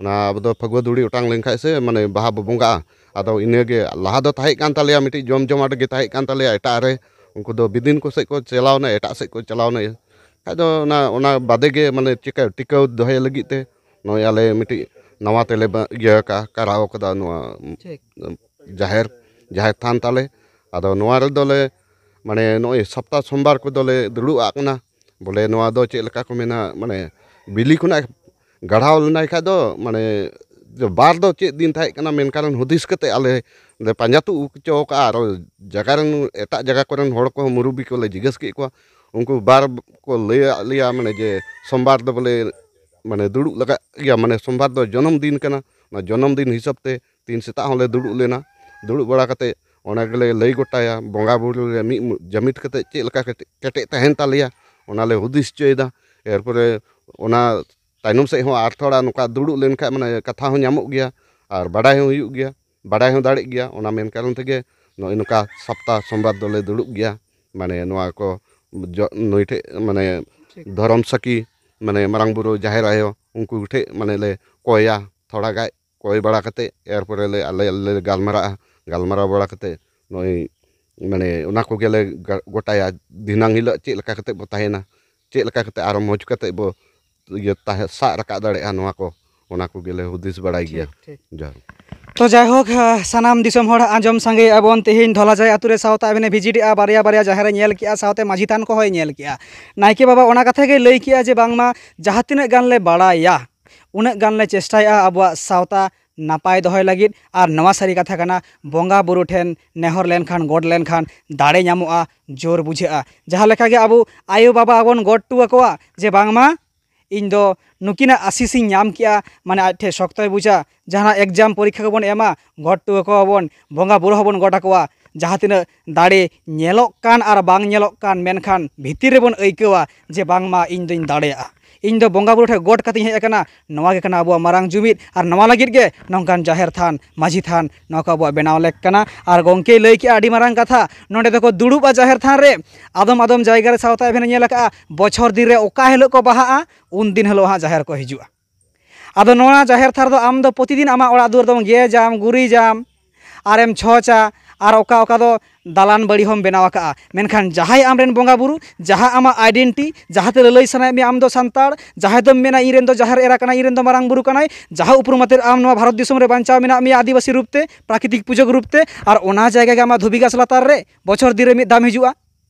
ᱚᱱᱟ ᱟᱵᱚ ᱫᱚ ᱯᱷᱟᱹᱜᱩᱣᱟᱹ ᱫᱷᱩᱲᱤ ᱚᱴᱟᱝ ᱞᱮᱱᱠᱷᱟᱡ ᱥᱮ, ᱢᱟᱱᱮ ᱵᱟᱦᱟ ᱵᱚ ᱵᱚᱸᱜᱟᱜᱼᱟ᱾ ᱟᱫᱚ ᱤᱱᱟᱹᱜᱮ ᱞᱟᱦᱟ ᱫᱚ ᱛᱟᱦᱮᱸ ᱠᱟᱱ ᱛᱟᱞᱮᱭᱟ, ᱢᱤᱫᱴᱤᱡ ᱡᱚᱢ ᱡᱚᱢᱟᱴ ᱜᱮ ᱛᱟᱦᱮᱸ ᱠᱟᱱ ᱛᱟᱞᱮᱭᱟ ᱮᱴᱟᱜ ᱨᱮ, ᱩᱱᱠᱩ ᱫᱚ ᱵᱤᱫᱤᱱ ᱠᱚ ᱥᱮᱫ ᱠᱚ ᱪᱟᱞᱟᱣᱱᱟ, ᱮᱴᱟᱜ ᱥᱮᱫ ᱠᱚ ᱪᱟᱞᱟᱣᱱᱟ᱾ ᱠᱷᱟᱡ ᱫᱚ ᱚᱱᱟ ᱚᱱᱟ ᱵᱟᱫᱮ ᱜᱮ ᱢᱟᱱᱮ ᱪᱤᱠᱟᱹ ᱴᱤᱠᱟᱹᱣ ᱫᱚᱦᱚᱭ ᱞᱟᱹᱜᱤᱫ ᱛᱮ ᱱᱚᱜᱼᱚᱭ ᱟᱞᱮ ᱢᱤᱫᱴᱤᱡ ᱱᱟᱣᱟ ᱛᱮᱞᱮ ᱵᱟ- ᱤᱭᱟᱹ ᱟᱠᱟᱫᱼᱟ, ᱠᱟᱨᱟᱣ ᱟᱠᱟᱫᱟ ᱱᱚᱣᱟ ᱴᱷᱤᱠ᱾ ᱡᱟᱦᱮᱨ ᱡᱟᱦᱮᱨ ᱛᱷᱟᱱ ᱛᱟᱞᱮ᱾ ᱟᱫᱚ ᱱᱚᱣᱟ ᱨᱮᱫᱚ ᱞᱮ ᱢᱟᱱᱮ ᱱᱚᱜᱼᱚᱭ ᱥᱟᱯᱛᱟ ᱥᱳᱢᱵᱟᱨ ᱠᱚᱫᱚ ᱞᱮ ᱫᱩᱲᱩᱵ ᱟᱜ ᱠᱟᱱᱟ᱾ ᱵᱚᱞᱮ ᱱᱚᱣᱟ ᱫᱚ ᱪᱮᱫ ᱞᱮᱠᱟ ᱠᱚ ᱢᱮᱱᱟ, ᱢᱟᱱᱮ ᱵᱤᱞᱤ ᱠᱷᱚᱱᱟᱜ ᱜᱟᱲᱦᱟᱣ ᱞᱮᱱᱟᱭ ᱠᱷᱟᱡ ᱫᱚ ᱢᱟᱱᱮ ᱵᱟᱨ ᱫᱚ ᱪᱮᱫ ᱫᱤᱱ ᱛᱟᱦᱮᱸ ᱠᱟᱱᱟ, ᱢᱮᱱᱠᱷᱟᱱ ᱦᱩᱫᱤᱥ ᱠᱟᱛᱮ ᱟᱞᱮ ᱞᱮ ᱯᱟᱸᱡᱟ ᱛᱩᱫ ᱦᱚᱪᱚ ᱠᱟᱜᱼᱟ᱾ ᱟᱨ ᱡᱟᱭᱜᱟ ᱨᱮᱱ, ᱮᱴᱟᱜ ᱡᱟᱭᱜᱟ ᱠᱚᱨᱮᱱ ᱦᱚᱲ ᱠᱚᱦᱚᱸ ᱢᱩᱨᱩᱵᱤ ᱠᱚᱞᱮ ᱡᱤᱜᱽᱜᱟᱹᱥ ᱠᱮᱫ ᱠᱚᱣᱟ, ᱩᱱᱠᱩ ᱵᱟᱨ ᱠᱚ ᱞᱟᱹᱭᱟᱫ ᱞᱮᱭᱟ ᱢᱟᱱᱮ ᱡᱮ ᱥᱳᱢᱵᱟᱨ ᱫᱚ ᱵᱚᱞᱮ ᱢᱟᱱᱮ ᱫᱩᱲᱩᱵ ᱞᱟᱜᱟᱜ ᱜᱮᱭᱟ, ᱢᱟᱱᱮ ᱥᱳᱢᱵᱟᱨ ᱫᱚ ᱡᱚᱱᱚᱢ ᱫᱤᱱ ᱠᱟᱱᱟ᱾ ᱚᱱᱟ ᱡᱚᱱᱚᱢ ᱫᱤᱱ ᱦᱤᱥᱟᱹᱵ ᱛᱮ ᱛᱤᱦᱤᱧ ᱥᱮᱛᱟᱜ ᱦᱚᱸᱞᱮ ᱫᱩᱲᱩᱵ ᱞᱮᱱᱟ᱾ ᱫᱩᱲᱩᱵ ᱵᱟᱲᱟ ᱠᱟᱛᱮ ᱚᱱᱟ ᱜᱮᱞᱮ ᱞᱟᱹᱭ ᱜᱚᱴᱟᱭᱟ, ᱵᱚᱸᱜᱟ ᱵᱩᱨᱩ ᱨᱮ ᱢᱤᱫ ᱢᱩ- ᱡᱟᱹᱢᱤᱫ ᱠᱟᱛᱮ ᱪᱮᱫ ᱞᱮᱠᱟ ᱠᱮᱴᱮ- ᱠᱮᱴᱮᱡ ᱛᱟᱦᱮᱱ ᱛᱟᱞᱮᱭᱟ, ᱚᱱᱟ ᱞᱮ ᱦᱩᱫᱤᱥ ᱦᱚᱪᱚᱭᱮᱫᱟ᱾ ᱮᱨᱯᱚᱨᱮ ᱚᱱᱟ ᱛᱟᱭᱱᱚᱢ ᱥᱮᱫ ᱦᱚᱸ ᱟᱨ ᱛᱷᱚᱲᱟ ᱱᱚᱝᱠᱟ ᱫᱩᱲᱩᱵ ᱞᱮᱱᱠᱷᱟᱡ ᱢᱟᱱᱮ ᱠᱟᱛᱷᱟ ᱦᱚᱸ ᱧᱟᱢᱚᱜ ᱜᱮᱭᱟ ᱟᱨ ᱵᱟᱰᱟᱭ ᱦᱚᱸ ᱦᱩᱭᱩᱜ ᱜᱮᱭᱟ, ᱵᱟᱰᱟᱭ ᱦᱚᱸ ᱫᱟᱲᱮᱜ ᱜᱮᱭᱟ᱾ ᱚᱱᱟ ᱢᱮᱱ ᱠᱟᱨᱚᱱ ᱛᱮᱜᱮ ᱱᱚᱜᱼᱚᱭ ᱱᱚᱝᱠᱟ ᱥᱟᱯᱛᱟ ᱥᱳᱢᱵᱟᱨ ᱫᱚᱞᱮ ᱫᱩᱲᱩᱵ ᱜᱮᱭᱟ᱾ ᱢᱟᱱᱮ ᱱᱚᱣᱟ ᱠᱚ ᱡᱚ- ᱱᱩᱭ ᱴᱷᱮᱡ ᱢᱟᱱᱮ ᱴᱷᱤᱠ᱾ ᱫᱷᱚᱨᱚᱢ ᱥᱟᱹᱠᱷᱤ, ᱢᱟᱱᱮ ᱢᱟᱨᱟᱝ ᱵᱩᱨᱩ ᱡᱟᱦᱮᱨ ᱟᱭᱳ ᱩᱱᱠᱩ ᱴᱷᱮᱡ ᱢᱟᱱᱮ ᱞᱮ ᱠᱚᱭᱟ ᱛᱷᱚᱲᱟ ᱜᱟᱡ᱾ ᱠᱚᱭ ᱵᱟᱲᱟ ᱠᱟᱛᱮ ᱮᱨᱯᱚᱨᱮ ᱞᱮ ᱟᱞᱮ ᱞᱮ ᱜᱟᱞᱢᱟᱨᱟᱜᱼᱟ᱾ ᱜᱟᱞᱢᱟᱨᱟᱣ ᱵᱟᱲᱟ ᱠᱟᱛᱮ ᱱᱚᱜᱼᱚᱭ ᱢᱟᱱᱮ ᱚᱱᱟ ᱠᱚᱜᱮ ᱞᱮ ᱜᱟ- ᱜᱚᱴᱟᱭᱟ, ᱫᱷᱤᱱᱟᱝ ᱦᱤᱞᱳᱜ ᱪᱮᱫ ᱞᱮᱠᱟ ᱠᱟᱛᱮ ᱵᱚ ᱛᱟᱦᱮᱱᱟ, ᱪᱮᱫ ᱞᱮᱠᱟ ᱠᱟᱛᱮ ᱟᱨᱚ ᱢᱚᱡᱽ ᱠᱟᱛᱮ ᱵᱚ ᱤᱭᱟᱹ ᱛᱟᱦᱮᱸ ᱥᱟᱵ ᱨᱟᱠᱟᱵ ᱫᱟᱲᱮᱭᱟᱜᱼᱟ ᱱᱚᱣᱟ ᱠᱚ, ᱚᱱᱟ ᱠᱚᱜᱮ ᱞᱮ ᱦᱩᱫᱤᱥ ᱵᱟᱲᱟᱭ ᱜᱮᱭᱟ᱾ ᱴᱷᱤᱠ, ᱴᱷᱤᱠ᱾ ᱡᱚᱦᱟᱨ᱾ ᱛᱚ ᱡᱟᱭᱦᱳᱠ, ᱟᱸ, ᱥᱟᱱᱟᱢ ᱫᱤᱥᱚᱢ ᱦᱚᱲ ᱟᱸᱡᱚᱢ ᱥᱟᱸᱜᱮᱭᱮᱫᱼᱟ ᱵᱚᱱ, ᱛᱮᱦᱮᱧ ᱫᱷᱚᱞᱟᱡᱟᱭ ᱟᱛᱳ ᱨᱮ ᱥᱟᱶᱛᱟ ᱟᱵᱤᱱᱮ ᱵᱷᱤᱡᱤᱴᱮᱜᱼᱟ, ᱵᱟᱨᱭᱟ ᱵᱟᱨᱭᱟ ᱡᱟᱦᱮᱨ ᱮ ᱧᱮᱞ ᱠᱮᱜᱼᱟ, ᱥᱟᱶᱛᱮ ᱢᱟᱹᱡᱷᱤ ᱛᱷᱟᱱ ᱠᱚᱦᱚᱸᱭ ᱧᱮᱞ ᱠᱮᱜᱼᱟ᱾ ᱱᱟᱭᱠᱮ ᱵᱟᱵᱟ ᱚᱱᱟ ᱠᱟᱛᱷᱟ ᱜᱮ ᱞᱟᱹᱭ ᱠᱮᱜᱼᱟ ᱡᱮ ᱵᱟᱝᱢᱟ ᱡᱟᱦᱟᱸ ᱛᱤᱱᱟᱹᱜ ᱜᱟᱱ ᱞᱮ ᱵᱟᱲᱟᱭᱟ ᱩᱱᱟᱹᱜ ᱜᱟᱱ ᱞᱮ ᱪᱮᱥᱴᱟᱭᱮᱜᱼᱟ ᱟᱵᱚᱣᱟᱜ ᱥᱟᱶᱛᱟ ᱱᱟᱯᱟᱭ ᱫᱚᱦᱚᱭ ᱞᱟᱹᱜᱤᱫ᱾ ᱟᱨ ᱱᱚᱣᱟ ᱥᱟᱹᱨᱤ ᱠᱟᱛᱷᱟ ᱠᱟᱱᱟ, ᱵᱚᱸᱜᱟ ᱵᱩᱨᱩ ᱴᱷᱮᱱ ᱱᱮᱦᱚᱨ ᱞᱮᱱᱠᱷᱟᱱ, ᱜᱚᱰ ᱞᱮᱱᱠᱷᱟᱱ ᱫᱟᱲᱮ ᱧᱟᱢᱚᱜᱼᱟ, ᱡᱳᱨ ᱵᱩᱡᱷᱟᱹᱜᱼᱟ᱾ ᱡᱟᱦᱟᱸ ᱞᱮᱠᱟ ᱜᱮ ᱟᱵᱚ ᱟᱭᱳ ᱵᱟᱵᱟ ᱵᱚᱱ ᱜᱚᱰ ᱦᱚᱴᱚ ᱟᱠᱚᱣᱟ ᱡᱮ ᱵᱟᱝᱢᱟ ᱤᱧ ᱫᱚ ᱱᱩᱠᱤᱱᱟᱜ ᱟᱥᱤᱥ ᱤᱧ ᱧᱟᱢ ᱠᱮᱜᱼᱟ, ᱢᱟᱱᱮ ᱟᱡ ᱴᱷᱮᱱ ᱥᱚᱠᱛᱚᱭ ᱵᱩᱡᱟ᱾ ᱡᱟᱦᱟᱱᱟᱜ ᱮᱠᱡᱟᱢ ᱯᱚᱨᱤᱠᱠᱷᱟ ᱠᱚᱵᱚᱱ ᱮᱢᱟ, ᱜᱚᱰ ᱦᱚᱴᱚ ᱟᱠᱚᱣᱟᱵᱚᱱ, ᱵᱚᱸᱜᱟ ᱵᱩᱨᱩ ᱦᱚᱸᱵᱚᱱ ᱜᱚᱰ ᱟᱠᱚᱣᱟ, ᱡᱟᱦᱟᱸ ᱛᱤᱱᱟᱹᱜ ᱫᱟᱲᱮ ᱧᱮᱞᱚᱜ ᱠᱟᱱ ᱟᱨ ᱵᱟᱝ ᱧᱮᱞᱚᱜ ᱠᱟᱱ, ᱢᱮᱱᱠᱷᱟᱱ ᱵᱷᱤᱛᱤᱨ ᱨᱮᱵᱚᱱ ᱟᱹᱭᱠᱟᱹᱣᱟ ᱡᱮ ᱵᱟᱝᱢᱟ ᱤᱧ ᱫᱚᱧ ᱫᱟᱲᱮᱭᱟᱜᱼᱟ, ᱤᱧ ᱫᱚ ᱵᱚᱸᱜᱟ ᱵᱩᱨᱩ ᱴᱷᱮᱱ ᱜᱚᱰ ᱠᱟᱛᱮᱧ ᱦᱮᱡ ᱟᱠᱟᱱᱟ᱾ ᱱᱚᱣᱟ ᱜᱮ ᱠᱟᱱᱟ ᱟᱵᱚᱣᱟᱜ ᱢᱟᱨᱟᱝ ᱡᱩᱢᱤᱫ, ᱟᱨ ᱱᱚᱣᱟ ᱞᱟᱹᱜᱤᱫ ᱜᱮ ᱱᱚᱝᱠᱟᱱ ᱡᱟᱦᱮᱨ ᱛᱷᱟᱱ, ᱢᱟᱹᱡᱷᱤ ᱛᱷᱟᱱ, ᱱᱚᱣᱟ ᱠᱚ ᱟᱵᱚᱣᱟᱜ ᱵᱮᱱᱟᱣ ᱞᱮᱠ ᱠᱟᱱᱟ᱾ ᱟᱨ ᱜᱚᱢᱠᱮᱭ ᱞᱟᱹᱭ ᱠᱮᱜᱼᱟ ᱟᱹᱰᱤ ᱢᱟᱨᱟᱝ ᱠᱟᱛᱷᱟ, ᱱᱚᱸᱰᱮ ᱫᱚᱠᱚ ᱫᱩᱲᱩᱵᱼᱟ ᱡᱟᱦᱮᱨ ᱛᱷᱟᱱ ᱨᱮ᱾ ᱟᱫᱚᱢ ᱟᱫᱚᱢ ᱡᱟᱭᱜᱟ ᱨᱮ ᱥᱟᱶᱛᱟ ᱮᱵᱷᱮᱱᱮ ᱧᱮᱞ ᱟᱠᱟᱜᱼᱟ, ᱵᱚᱪᱷᱚᱨ ᱫᱤᱱ ᱨᱮ ᱚᱠᱟ ᱦᱤᱞᱳᱜ ᱠᱚ ᱵᱟᱦᱟᱜᱼᱟ, ᱩᱱ ᱫᱤᱱ ᱦᱤᱞᱳᱜ ᱦᱟᱸᱜ ᱡᱟᱦᱮᱨ ᱠᱚ ᱦᱤᱡᱩᱜᱼᱟ᱾ ᱟᱫᱚ ᱱᱚᱣᱟ ᱡᱟᱦᱮᱨ ᱛᱷᱟᱱ ᱨᱮᱫᱚ ᱟᱢ ᱫᱚ ᱯᱨᱚᱛᱤᱫᱤᱱ ᱟᱢᱟᱜ ᱚᱲᱟᱜ ᱫᱩᱣᱟᱹᱨ ᱫᱚᱢ ᱜᱮᱡᱟᱢ, ᱜᱩᱨᱤᱡᱟᱢ, ᱟᱨᱮᱢ ᱪᱷᱚᱸᱪᱟ, ᱟᱨ ᱚᱠᱟ ᱚᱠᱟ ᱫᱚ ᱫᱟᱞᱟᱱ ᱵᱟᱹᱲᱤ ᱦᱚᱸᱢ ᱵᱮᱱᱟᱣ ᱟᱠᱟᱫᱼᱟ᱾ ᱢᱮᱱᱠᱷᱟᱱ ᱡᱟᱦᱟᱸᱭ ᱟᱢᱨᱮᱱ ᱵᱚᱸᱜᱟ ᱵᱩᱨᱩ, ᱡᱟᱦᱟᱸ ᱟᱢᱟᱜ ᱟᱭᱰᱮᱱᱴᱤ, ᱡᱟᱦᱟᱸ ᱛᱮ ᱞᱟᱹᱞᱟᱹᱭ ᱥᱟᱱᱟᱭᱮᱫ ᱢᱮᱭᱟ ᱟᱢ ᱫᱚ ᱥᱟᱱᱛᱟᱲ, ᱡᱟᱦᱟᱸᱭ ᱫᱚᱢ ᱢᱮᱱᱟ ᱤᱧ ᱨᱮᱱ ᱫᱚ ᱡᱟᱦᱮᱨ ᱮᱨᱟ ᱠᱟᱱᱟᱭ, ᱤᱧ ᱨᱮᱱ ᱫᱚ ᱢᱟᱨᱟᱝ ᱵᱩᱨᱩ ᱠᱟᱱᱟᱭ, ᱡᱟᱦᱟᱸ ᱩᱯᱨᱩᱢ ᱟᱛᱮᱫ ᱟᱢ ᱱᱚᱣᱟ ᱵᱷᱟᱨᱚᱛ ᱫᱤᱥᱚᱢ ᱨᱮ ᱵᱟᱧᱪᱟᱣ ᱢᱮᱱᱟᱜ ᱢᱮᱭᱟ ᱟᱹᱫᱤᱵᱟᱹᱥᱤ ᱨᱩᱯ ᱛᱮ, ᱯᱨᱟᱠᱨᱤᱛᱤᱠ ᱯᱩᱡᱟᱹ ᱨᱩᱯ ᱛᱮ, ᱟᱨ ᱚᱱᱟ ᱡᱟᱭᱜᱟ ᱜᱮ ᱟᱢᱟᱜ ᱫᱷᱩᱵᱤ ᱜᱷᱟᱥ ᱞᱟᱛᱟᱨ ᱨᱮ ᱵᱚᱪᱷᱚᱨ ᱫᱤᱱ ᱨᱮ ᱢᱤᱫ ᱫᱷᱟᱣ ᱦᱤᱡᱩᱜᱼᱟ᱾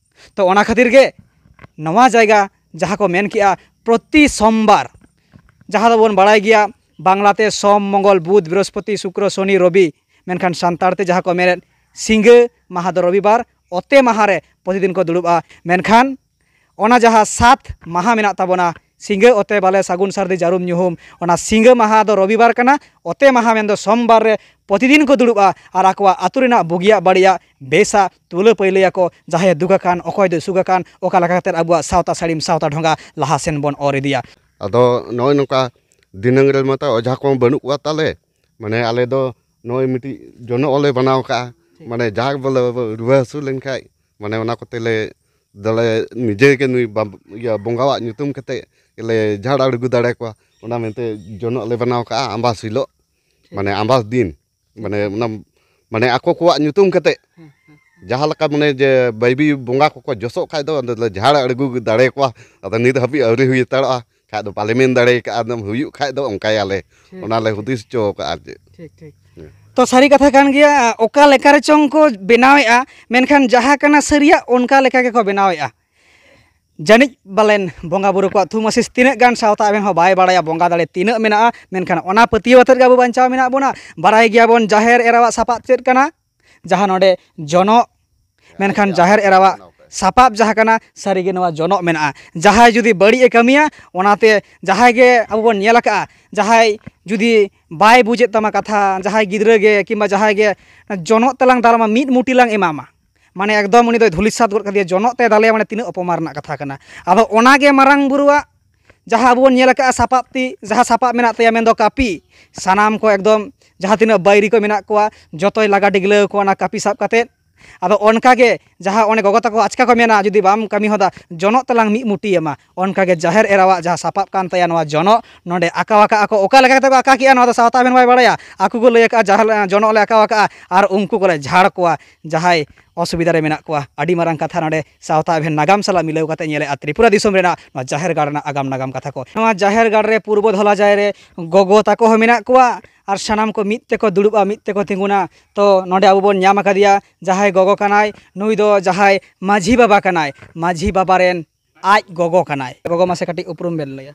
ᱛᱚ ᱚᱱᱟ ᱠᱷᱟᱹᱛᱤᱨ ᱜᱮ ᱱᱚᱣᱟ ᱡᱟᱭᱜᱟ ᱡᱟᱦᱟᱸ ᱠᱚ ᱢᱮᱱ ᱠᱮᱜᱼᱟ ᱯᱨᱚᱛᱤ ᱥᱳᱢᱵᱟᱨ, ᱡᱟᱦᱟᱸ ᱫᱚᱵᱚᱱ ᱵᱟᱲᱟᱭ ᱜᱮᱭᱟ ᱵᱟᱝᱞᱟᱛᱮ ᱥᱳᱢ, ᱢᱚᱝᱜᱚᱞ, ᱵᱩᱫᱷ, ᱵᱨᱤᱦᱚᱥᱯᱚᱛᱤ, ᱥᱩᱠᱨᱚ, ᱥᱚᱱᱤ, ᱨᱚᱵᱤ, ᱢᱮᱱᱠᱷᱟᱱ ᱥᱟᱱᱛᱟᱲ ᱛᱮ ᱡᱟᱦᱟᱸ ᱠᱚ ᱢᱮᱱᱮᱫ ᱥᱤᱸᱜᱟᱹ ᱢᱟᱦᱟ ᱫᱚ ᱨᱚᱵᱤᱵᱟᱨ, ᱚᱛᱮ ᱢᱟᱦᱟ ᱨᱮ ᱯᱨᱚᱛᱤᱫᱤᱱ ᱠᱚ ᱫᱩᱲᱩᱵᱼᱟ᱾ ᱢᱮᱱᱠᱷᱟᱱ ᱚᱱᱟ ᱡᱟᱦᱟᱸ ᱥᱟᱛ ᱢᱟᱦᱟ ᱢᱮᱱᱟᱜ ᱛᱟᱵᱚᱱᱟ, ᱥᱤᱸᱜᱟᱹ, ᱚᱛᱮ, ᱵᱟᱞᱮ, ᱥᱟᱹᱜᱩᱱ, ᱥᱟᱹᱨᱫᱤ, ᱡᱟᱹᱨᱩᱢ, ᱧᱩᱦᱩᱢ, ᱚᱱᱟ ᱥᱤᱸᱜᱟᱹ ᱢᱟᱦᱟ ᱫᱚ ᱨᱚᱵᱤᱵᱟᱨ ᱠᱟᱱᱟ, ᱚᱛᱮ ᱢᱟᱦᱟ ᱢᱮᱱᱫᱚ ᱥᱳᱢᱵᱟᱨ ᱨᱮ ᱯᱨᱚᱛᱤᱫᱤᱱ ᱠᱚ ᱫᱩᱲᱩᱵᱼᱟ ᱟᱨ ᱟᱠᱚᱣᱟᱜ ᱟᱹᱛᱩ ᱨᱮᱱᱟᱜ ᱵᱩᱜᱤᱭᱟᱜ ᱵᱟᱹᱲᱤᱡᱟᱜ ᱵᱮᱥᱟᱜ ᱛᱩᱞᱟᱹ ᱯᱟᱹᱭᱞᱟᱹᱭᱟᱠᱚ, ᱡᱟᱦᱟᱸᱭ ᱫᱩᱠ ᱟᱠᱟᱱ, ᱚᱠᱚᱭ ᱫᱚ ᱥᱩᱠ ᱟᱠᱟᱱ, ᱚᱠᱟ ᱞᱮᱠᱟ ᱠᱟᱛᱮᱫ ᱟᱵᱚᱣᱟᱜ ᱥᱟᱶᱛᱟ ᱥᱟᱹᱲᱤᱢ ᱥᱟᱶᱛᱟ ᱰᱷᱚᱸᱜᱟ ᱞᱟᱦᱟ ᱥᱮᱱ ᱵᱚᱱ ᱚᱨ ᱤᱫᱤᱭᱟ᱾ ᱟᱫᱚ ᱱᱚᱜᱼᱚᱭ ᱱᱚᱝᱠᱟ ᱫᱤᱱᱟᱹᱢ ᱨᱮ ᱢᱟᱛᱚ ᱚᱡᱷᱟ ᱠᱚᱦᱚᱸ ᱵᱟᱹᱱᱩᱜ ᱠᱚᱣᱟ ᱛᱟᱞᱮ, ᱢᱟᱱᱮ ᱟᱞᱮ ᱫᱚ ᱱᱚᱜᱼᱚᱭ ᱢᱤᱫᱴᱤᱡ ᱡᱚᱱᱚᱜ ᱞᱮ ᱵᱮᱱᱟᱣ ᱠᱟᱜᱼᱟ᱾ ᱴᱷᱤᱠ᱾ ᱢᱟᱱᱮ ᱡᱟᱦᱟᱸ ᱵᱚᱞᱮ ᱨᱩᱣᱟᱹ ᱦᱟᱹᱥᱩ ᱞᱮᱱᱠᱷᱟᱡ, ᱢᱟᱱᱮ ᱚᱱᱟ ᱠᱚᱛᱮ ᱞᱮ ᱫᱚᱞᱮ ᱱᱤᱡᱮ ᱜᱮ ᱱᱩᱭ ᱵᱟᱵ-, ᱤᱭᱟᱹ ᱵᱚᱸᱜᱟᱣᱟᱜ ᱧᱩᱛᱩᱢ ᱠᱟᱛᱮ ᱞᱮ ᱡᱷᱟᱲ ᱟᱬᱜᱚ ᱫᱟᱲᱮ ᱠᱚᱣᱟ᱾ ᱚᱱᱟ ᱢᱮᱱᱛᱮ ᱡᱚᱱᱚᱜ ᱞᱮ ᱵᱮᱱᱟᱣ ᱠᱟᱜᱼᱟ ᱟᱢᱵᱟᱥ ᱦᱤᱞᱳᱜ, ᱴᱷᱤᱠ᱾ ᱢᱟᱱᱮ ᱟᱢᱵᱟᱥ ᱫᱤᱱ, ᱢᱟᱱᱮ ᱚᱱᱟ, ᱢᱟᱱᱮ ᱟᱠᱚ ᱠᱚᱣᱟᱜ ᱧᱩᱛᱩᱢ ᱠᱟᱛᱮ ᱦᱮᱸ, ᱦᱮᱸ, ᱦᱮᱸ᱾ ᱡᱟᱦᱟᱸ ᱞᱮᱠᱟ ᱢᱟᱱᱮ ᱡᱮ ᱵᱟᱹᱭᱵᱤ ᱵᱚᱸᱜᱟ ᱠᱚᱠᱚ ᱡᱚᱥᱚᱜ ᱠᱷᱟᱡ ᱫᱚ ᱚᱸᱰᱮ ᱫᱚ ᱡᱷᱟᱲ ᱟᱬᱜᱚ ᱫᱟᱲᱮ ᱠᱚᱣᱟ᱾ ᱟᱫᱚ ᱱᱤᱛ ᱦᱟᱹᱵᱤᱡ ᱟᱹᱣᱨᱤ ᱦᱩᱭ ᱦᱟᱛᱟᱲᱚᱜᱼᱟ, ᱠᱷᱟᱡ ᱫᱚ ᱵᱟᱞᱮ ᱢᱮᱱ ᱫᱟᱲᱮ ᱠᱟᱜᱼᱟ, ᱟᱫᱚᱢ ᱦᱩᱭᱩᱜ ᱠᱷᱟᱡ ᱫᱚ ᱚᱱᱠᱟᱭᱟᱞᱮ᱾ ᱴᱷᱤᱠ, ᱚᱱᱟ ᱞᱮ ᱴᱷᱤᱠ, ᱦᱩᱫᱤᱥ ᱦᱚᱪᱚ ᱠᱟᱜᱼᱟ ᱟᱨ ᱪᱮᱫ᱾ ᱴᱷᱤᱠ, ᱴᱷᱤᱠ᱾ ᱦᱮᱸ᱾ ᱛᱚ ᱥᱟᱹᱨᱤ ᱠᱟᱛᱷᱟ ᱠᱟᱱ ᱜᱮᱭᱟ, ᱚᱠᱟ ᱞᱮᱠᱟ ᱨᱮᱪᱚᱝ ᱠᱚ ᱵᱮᱱᱟᱣᱮᱫᱼᱟ, ᱢᱮᱱᱠᱷᱟᱱ ᱡᱟᱦᱟᱸ ᱠᱟᱱᱟ ᱥᱟᱹᱨᱤᱭᱟᱜ ᱚᱱᱠᱟ ᱞᱮᱠᱟ ᱜᱮᱠᱚ ᱵᱮᱱᱟᱣᱮᱫᱼᱟ᱾ ᱡᱟᱹᱱᱤᱡ ᱵᱟᱞᱮᱱ ᱵᱚᱸᱜᱟ ᱵᱩᱨᱩ ᱠᱚᱣᱟᱜ ᱛᱷᱩᱢ ᱟᱥᱤᱥ ᱛᱤᱱᱟᱹᱜ ᱜᱟᱱ ᱥᱟᱶᱛᱟ ᱟᱵᱮᱱ ᱦᱚᱸ ᱵᱟᱭ ᱵᱟᱲᱟᱭᱟ, ᱵᱚᱸᱜᱟ ᱫᱟᱲᱮ ᱛᱤᱱᱟᱹᱜ ᱢᱮᱱᱟᱜᱼᱟ, ᱢᱮᱱᱠᱷᱟᱱ ᱚᱱᱟ ᱯᱟᱹᱛᱭᱟᱹᱣ ᱟᱛᱮᱫ ᱜᱮ ᱟᱵᱚ ᱵᱟᱧᱪᱟᱣ ᱢᱮᱱᱟᱜ ᱵᱚᱱᱟ᱾ ᱵᱟᱲᱟᱭ ᱜᱮᱭᱟᱵᱚᱱ ᱡᱟᱦᱮᱨ ᱮᱨᱟᱣᱟᱜ ᱥᱟᱯᱟᱵ ᱪᱮᱫ ᱠᱟᱱᱟ, ᱡᱟᱦᱟᱸ ᱱᱚᱰᱮ ᱡᱚᱱᱚᱜ, ᱢᱮᱱᱠᱷᱟᱱ ᱡᱟᱦᱮᱨ ᱮᱨᱟᱣᱟᱜ ᱥᱟᱯᱟᱵ ᱡᱟᱦᱟᱸ ᱠᱟᱱᱟ, ᱥᱟᱹᱨᱤᱜᱮ ᱱᱚᱣᱟ ᱡᱚᱱᱚᱜ ᱢᱮᱱᱟᱜᱼᱟ᱾ ᱡᱟᱦᱟᱸᱭ ᱡᱩᱫᱤ ᱵᱟᱹᱲᱤᱡ ᱮ ᱠᱟᱹᱢᱤᱭᱟ, ᱚᱱᱟᱛᱮ ᱡᱟᱦᱟᱸᱭ ᱜᱮ ᱟᱵᱚ ᱵᱚᱱ ᱧᱮᱞ ᱟᱠᱟᱫᱼᱟ, ᱡᱟᱦᱟᱸᱭ ᱡᱩᱫᱤ ᱵᱟᱭ ᱵᱩᱡᱮᱫ ᱛᱟᱢᱟ ᱠᱟᱛᱷᱟ, ᱡᱟᱦᱟᱸᱭ ᱜᱤᱫᱽᱨᱟᱹ ᱜᱮ ᱠᱤᱝᱵᱟ ᱡᱟᱦᱟᱸᱭ ᱜᱮ ᱡᱚᱱᱚᱜ ᱛᱮᱞᱟᱝ ᱫᱟᱞᱢᱟ, ᱢᱤᱫ ᱢᱩᱴᱤ ᱞᱟᱝ ᱮᱢᱟᱢᱟ, ᱢᱟᱱᱮ ᱮᱠᱫᱚᱢ ᱩᱱᱤ ᱫᱚᱭ ᱫᱷᱩᱞᱤ ᱥᱟᱛ ᱜᱚᱫ ᱠᱟᱫᱮᱭᱟ, ᱡᱚᱱᱚᱜ ᱛᱮ ᱫᱟᱞᱮᱭᱟ, ᱢᱟᱱᱮ ᱛᱤᱱᱟᱹᱜ ᱚᱯᱚᱢᱟᱱ ᱨᱮᱱᱟᱜ ᱠᱟᱛᱷᱟ ᱠᱟᱱᱟ᱾ ᱟᱫᱚ ᱚᱱᱟᱜᱮ ᱢᱟᱨᱟᱝ ᱵᱩᱨᱩᱣᱟᱜ ᱡᱟᱦᱟᱸ ᱟᱵᱚ ᱵᱚᱱ ᱧᱮᱞ ᱟᱠᱟᱫᱼᱟ, ᱥᱟᱯᱟᱵ ᱛᱤ, ᱡᱟᱦᱟᱸ ᱥᱟᱯᱟᱵ ᱢᱮᱱᱟᱜ ᱛᱟᱭᱟ, ᱢᱮᱱᱫᱚ ᱠᱟᱹᱯᱤ, ᱥᱟᱱᱟᱢ ᱠᱚ ᱮᱠᱫᱚᱢ ᱡᱟᱦᱟᱸ ᱛᱤᱱᱟᱹᱜ ᱵᱟᱹᱭᱨᱤ ᱠᱚ ᱢᱮᱱᱟᱜ ᱠᱚᱣᱟ, ᱡᱚᱛᱚᱭ ᱞᱟᱜᱟ ᱰᱤᱜᱽᱞᱟᱹᱣ ᱠᱚᱣᱟ ᱚᱱᱟ ᱠᱟᱹᱯᱤ ᱥᱟᱵ ᱠᱟᱛᱮᱫ᱾ ᱟᱫᱚ ᱚᱱᱠᱟ ᱜᱮ ᱡᱟᱦᱟᱸ ᱚᱱᱮ ᱜᱚᱜᱚ ᱛᱟᱠᱚ ᱟᱪᱠᱟ ᱠᱚ ᱢᱮᱱᱟ, "ᱡᱩᱫᱤ ᱵᱟᱢ ᱠᱟᱹᱢᱤ ᱦᱚᱫᱟ, ᱡᱚᱱᱚᱜ ᱛᱟᱞᱟᱝ ᱢᱤᱫ ᱢᱩᱴᱤ ᱟᱢᱟ", ᱚᱱᱠᱟ ᱜᱮ ᱡᱟᱦᱮᱨ ᱮᱨᱟᱣᱟᱜ ᱡᱟᱦᱟᱸ ᱥᱟᱯᱟᱵ ᱠᱟᱱ ᱛᱟᱭᱟ ᱱᱚᱣᱟ ᱡᱚᱱᱚᱜ, ᱱᱚᱰᱮ ᱟᱠᱟᱣ ᱟᱠᱟᱜᱼᱟ ᱠᱚ᱾ ᱚᱠᱟ ᱞᱮᱠᱟ ᱠᱟᱛᱮ ᱠᱚ ᱟᱠᱟ ᱠᱮᱜᱼᱟ, ᱱᱚᱣᱟ ᱫᱚ ᱥᱟᱶᱛᱟ ᱟᱵᱷᱮᱱ ᱵᱟᱭ ᱵᱟᱲᱟᱭᱟ᱾ ᱟᱠᱚ ᱠᱚ ᱞᱟᱹᱭ ᱟᱠᱟᱜᱼᱟ, "ᱡᱟᱦᱟᱸ ᱡᱚᱱᱚᱜ ᱞᱮ ᱟᱠᱟᱣ ᱟᱠᱟᱜᱼᱟ", ᱟᱨ ᱩᱱᱠᱩ ᱠᱚᱞᱮ ᱡᱷᱟᱲ ᱠᱚᱣᱟ ᱡᱟᱦᱟᱸᱭ ᱚᱥᱩᱵᱤᱫᱷᱟ ᱨᱮ ᱢᱮᱱᱟᱜ ᱠᱚᱣᱟ᱾ ᱟᱹᱰᱤ ᱢᱟᱨᱟᱝ ᱠᱟᱛᱷᱟ ᱱᱚᱰᱮ ᱥᱟᱶᱛᱟ ᱟᱵᱷᱮᱱ ᱱᱟᱜᱟᱢ ᱥᱟᱞᱟᱜ ᱢᱤᱞᱟᱹᱣ ᱠᱟᱛᱮ ᱧᱮᱞᱮᱜᱼᱟ ᱛᱨᱤᱯᱩᱨᱟ ᱫᱤᱥᱚᱢ ᱨᱮᱱᱟᱜ ᱱᱚᱣᱟ ᱡᱟᱦᱮᱨ ᱜᱟᱲ ᱨᱮᱱᱟᱜ ᱟᱜᱟᱢ ᱱᱟᱜᱟᱢ ᱠᱟᱛᱷᱟ ᱠᱚ᱾ ᱱᱚᱣᱟ ᱡᱟᱦᱮᱨ ᱜᱟᱲ ᱨᱮ ᱯᱩᱨᱵᱚ ᱫᱷᱚᱞᱟ ᱡᱟᱭ ᱨᱮ ᱜᱚᱜᱚ ᱛᱟᱠᱚ ᱦᱚᱸ ᱢᱮᱱᱟᱜ ᱠᱚᱣᱟ, ᱟᱨ ᱥᱟᱱᱟᱢ ᱠᱚ ᱢᱤᱫ ᱛᱮᱠᱚ ᱫᱩᱲᱩᱵᱼᱟ, ᱢᱤᱫ ᱛᱮᱠᱚ ᱛᱤᱸᱜᱩᱱᱟ᱾ ᱛᱚ ᱱᱚᱰᱮ ᱟᱵᱚ ᱵᱚᱱ ᱧᱟᱢ ᱟᱠᱟᱫᱮᱭᱟ ᱡᱟᱦᱟᱸᱭ ᱜᱚᱜᱚ ᱠᱟᱱᱟᱭ, ᱱᱩᱭ ᱫᱚ ᱡᱟᱦᱟᱸᱭ ᱢᱟᱹᱡᱷᱤ ᱵᱟᱵᱟ ᱠᱟᱱᱟᱭ, ᱢᱟᱹᱡᱷᱤ ᱵᱟᱵᱟ ᱨᱮᱱ ᱟᱡ ᱜᱚᱜᱚ ᱠᱟᱱᱟᱭ᱾ ᱜᱚᱜᱚ, ᱢᱟᱥᱮ ᱠᱟᱹᱴᱤᱡ ᱩᱯᱨᱩᱢ ᱵᱮᱱ ᱞᱟᱹᱭᱟ᱾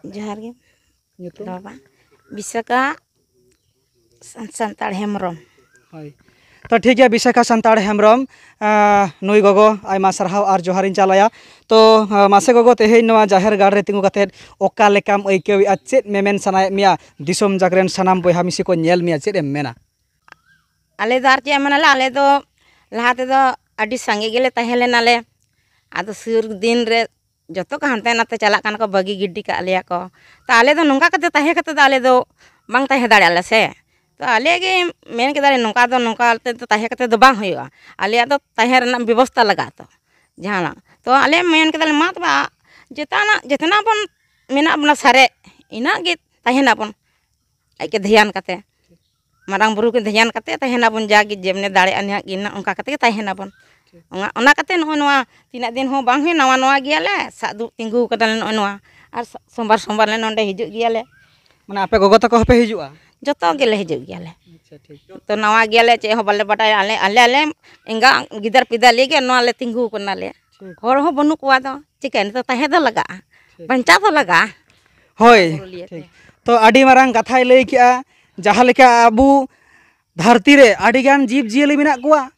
ᱡᱚᱦᱟᱨ ᱜᱮ᱾ ᱧᱩᱛᱩᱢ? ᱵᱟᱵᱟ ᱵᱤᱥᱟᱠᱷᱟ ᱥᱟᱱᱛᱟᱲ ᱦᱮᱢᱵᱨᱚᱢ᱾ ᱦᱳᱭ᱾ ᱛᱚ ᱴᱷᱤᱠ ᱜᱮᱭᱟ, ᱵᱤᱥᱟᱠᱷᱟ ᱥᱟᱱᱛᱟᱲ ᱦᱮᱢᱵᱨᱚᱢ, ᱟᱸ, ᱱᱩᱭ ᱜᱚᱜᱚ ᱟᱭᱢᱟ ᱥᱟᱨᱦᱟᱣ ᱟᱨ ᱡᱚᱦᱟᱨᱤᱧ ᱪᱟᱞᱟᱭᱟ᱾ ᱛᱚ, ᱟᱸ, ᱢᱟᱥᱮ ᱜᱚᱜᱚ, ᱛᱮᱦᱮᱧ ᱱᱚᱣᱟ ᱡᱟᱦᱮᱨ ᱜᱟᱲ ᱨᱮ ᱛᱤᱸᱜᱩ ᱠᱟᱛᱮᱫ ᱚᱠᱟ ᱞᱮᱠᱟᱢ ᱟᱹᱭᱠᱟᱹᱣᱮᱫᱼᱟ? ᱪᱮᱫ ᱢᱮᱢᱮᱱ ᱥᱟᱱᱟᱭᱮᱫ ᱢᱮᱭᱟ? ᱫᱤᱥᱚᱢ ᱡᱟᱠ ᱨᱮᱱ ᱥᱟᱱᱟᱢ ᱵᱚᱭᱦᱟ ᱢᱤᱥᱤ ᱠᱚ ᱧᱮᱞ ᱢᱮᱭᱟ, ᱪᱮᱫ ᱮᱢ ᱢᱮᱱᱟ? ᱟᱞᱮ ᱫᱚ ᱟᱨ ᱪᱮᱫ ᱮᱢ ᱢᱮᱱᱟ, ᱟᱞᱮ ᱫᱚ ᱞᱟᱦᱟ ᱛᱮᱫᱚ ᱟᱹᱰᱤ ᱥᱟᱸᱜᱮ ᱜᱮᱞᱮ ᱛᱟᱦᱮᱸ ᱞᱮᱱᱟᱞᱮ᱾ ᱟᱫᱚ ᱥᱩᱨ ᱫᱤᱱ ᱨᱮ ᱡᱚᱛᱚ ᱠᱚ ᱦᱟᱱᱛᱮ ᱱᱟᱛᱮ ᱪᱟᱞᱟᱜ ᱠᱟᱱᱟ ᱠᱚ, ᱵᱟᱹᱜᱤ ᱜᱤᱰᱤ ᱠᱟᱜ ᱞᱮᱭᱟ ᱠᱚ᱾ ᱛᱚ ᱟᱞᱮ ᱫᱚ ᱱᱚᱝᱠᱟ ᱠᱟᱛᱮ ᱛᱟᱦᱮᱸ ᱠᱟᱛᱮ ᱫᱚ ᱟᱞᱮ ᱫᱚ ᱵᱟᱝ ᱛᱟᱦᱮᱸ ᱫᱟᱲᱮᱭᱟᱜ ᱟᱞᱮ ᱥᱮ᱾ ᱛᱚ ᱟᱞᱮ ᱜᱮ ᱢᱮᱱ ᱠᱮᱫᱟᱞᱮ, ᱱᱚᱝᱠᱟ ᱫᱚ, ᱱᱚᱝᱠᱟ ᱛᱮ ᱫᱚ ᱛᱟᱦᱮᱸ ᱠᱟᱛᱮ ᱫᱚ ᱵᱟᱝ ᱦᱩᱭᱩᱜᱼᱟ, ᱟᱞᱮᱭᱟᱜ ᱫᱚ ᱛᱟᱦᱮᱸ ᱨᱮᱱᱟᱜ ᱵᱮᱵᱚᱥᱛᱟ ᱞᱟᱜᱟᱜᱼᱟ ᱛᱚ ᱡᱟᱦᱟᱱᱟᱜ᱾ ᱛᱚ ᱟᱞᱮ ᱢᱮᱱ ᱠᱮᱫᱟᱞᱮ, ᱢᱟ ᱛᱚᱵᱮ ᱡᱮᱛᱟᱱᱟᱜ, ᱡᱮᱛᱱᱟ ᱵᱚᱱ ᱢᱮᱱᱟᱜ ᱵᱚᱱᱟ ᱥᱟᱨᱮᱡ, ᱤᱱᱟᱹᱜ ᱜᱮ ᱛᱟᱦᱮᱱᱟᱵᱚᱱ ᱟᱡ ᱜᱮ ᱫᱷᱮᱭᱟᱱ ᱠᱟᱛᱮ᱾ ᱢᱟᱨᱟᱝ ᱵᱩᱨᱩ ᱠᱤᱱ ᱫᱷᱮᱭᱟᱱ ᱠᱟᱛᱮ ᱛᱟᱦᱮᱱᱟᱵᱚᱱ, ᱡᱟᱜᱮ ᱡᱮᱢᱱᱤ ᱫᱟᱲᱮᱭᱟᱜᱼᱟ ᱱᱤᱦᱟᱜ ᱜᱮ ᱱᱟ-, ᱚᱱᱠᱟ ᱠᱟᱛᱮ ᱜᱮ ᱛᱟᱦᱮᱱᱟᱵᱚᱱ᱾ ᱴᱷᱤᱠ᱾ ᱚᱱᱟ, ᱚᱱᱟ ᱠᱟᱛᱮ ᱱᱚᱜᱼᱚᱭ ᱱᱚᱣᱟ ᱛᱤᱱᱟᱹᱜ ᱫᱤᱱ ᱦᱚᱸ ᱵᱟᱝ ᱦᱩᱭ, ᱱᱟᱣᱟ ᱱᱟᱣᱟ ᱜᱮᱭᱟᱞᱮ, ᱥᱟᱵ ᱫᱩᱲᱩᱵ ᱛᱤᱸᱜᱩ ᱠᱟᱱᱟᱞᱮ ᱱᱚᱜᱼᱚᱭ ᱱᱚᱣᱟ᱾ ᱟᱨ ᱥᱚ-, ᱥᱳᱢᱵᱟᱨ ᱥᱳᱢᱵᱟᱨ ᱞᱮ ᱱᱚᱸᱰᱮ ᱦᱤᱡᱩᱜ ᱜᱮᱭᱟᱞᱮ᱾ ᱢᱟᱱᱮ ᱟᱯᱮ ᱜᱚᱜᱚ ᱛᱟᱠᱚ ᱦᱚᱸᱯᱮ ᱦᱤᱡᱩᱜᱼᱟ? ᱡᱚᱛᱚ ᱜᱮᱞᱮ ᱦᱤᱡᱩᱜ ᱜᱮᱭᱟᱞᱮ᱾ ᱟᱪᱪᱷᱟ, ᱴᱷᱤᱠ᱾ ᱛᱚ ᱱᱟᱣᱟ ᱜᱮᱭᱟᱞᱮ, ᱪᱮᱫ ᱦᱚᱸ ᱵᱟᱞᱮ ᱵᱟᱰᱟᱭᱟ᱾ ᱟᱞᱮ, ᱟᱞᱮ, ᱟᱞᱮ ᱮᱸᱜᱟ ᱜᱤᱫᱟᱹᱨ ᱯᱤᱫᱟᱹᱨ ᱞᱟᱹᱜᱤᱫ ᱱᱚᱣᱟ ᱞᱮ ᱛᱤᱸᱜᱩ ᱠᱟᱱᱟᱞᱮ᱾ ᱴᱷᱤᱠ᱾ ᱦᱚᱲ ᱦᱚᱸ ᱵᱟᱹᱱᱩᱜ ᱠᱚᱣᱟ ᱫᱚ, ᱪᱤᱠᱟᱹ ᱱᱤᱛᱚᱜ ᱛᱟᱦᱮᱸ ᱫᱚ ᱞᱟᱜᱟᱜᱼᱟ, ᱴᱷᱤᱠ᱾ ᱵᱟᱧᱪᱟᱣ ᱫᱚ ᱞᱟᱜᱟᱜᱼᱟ᱾ ᱦᱳᱭ, ᱵᱩᱨᱩ ᱞᱤᱭᱟᱹ ᱴᱷᱤᱠ᱾ ᱛᱮ᱾ ᱛᱚ ᱟᱹᱰᱤ ᱢᱟᱨᱟᱝ ᱠᱟᱛᱷᱟᱭ ᱞᱟᱹᱭ ᱠᱮᱜᱼᱟ, ᱡᱟᱦᱟᱸ ᱞᱮᱠᱟ ᱟᱵᱚ ᱫᱷᱟᱹᱨᱛᱤ ᱨᱮ ᱟᱹᱰᱤᱜᱟᱱ ᱡᱤᱵᱽ ᱡᱤᱭᱟᱹᱞᱤ ᱢᱮᱱᱟᱜ ᱠᱚᱣᱟ,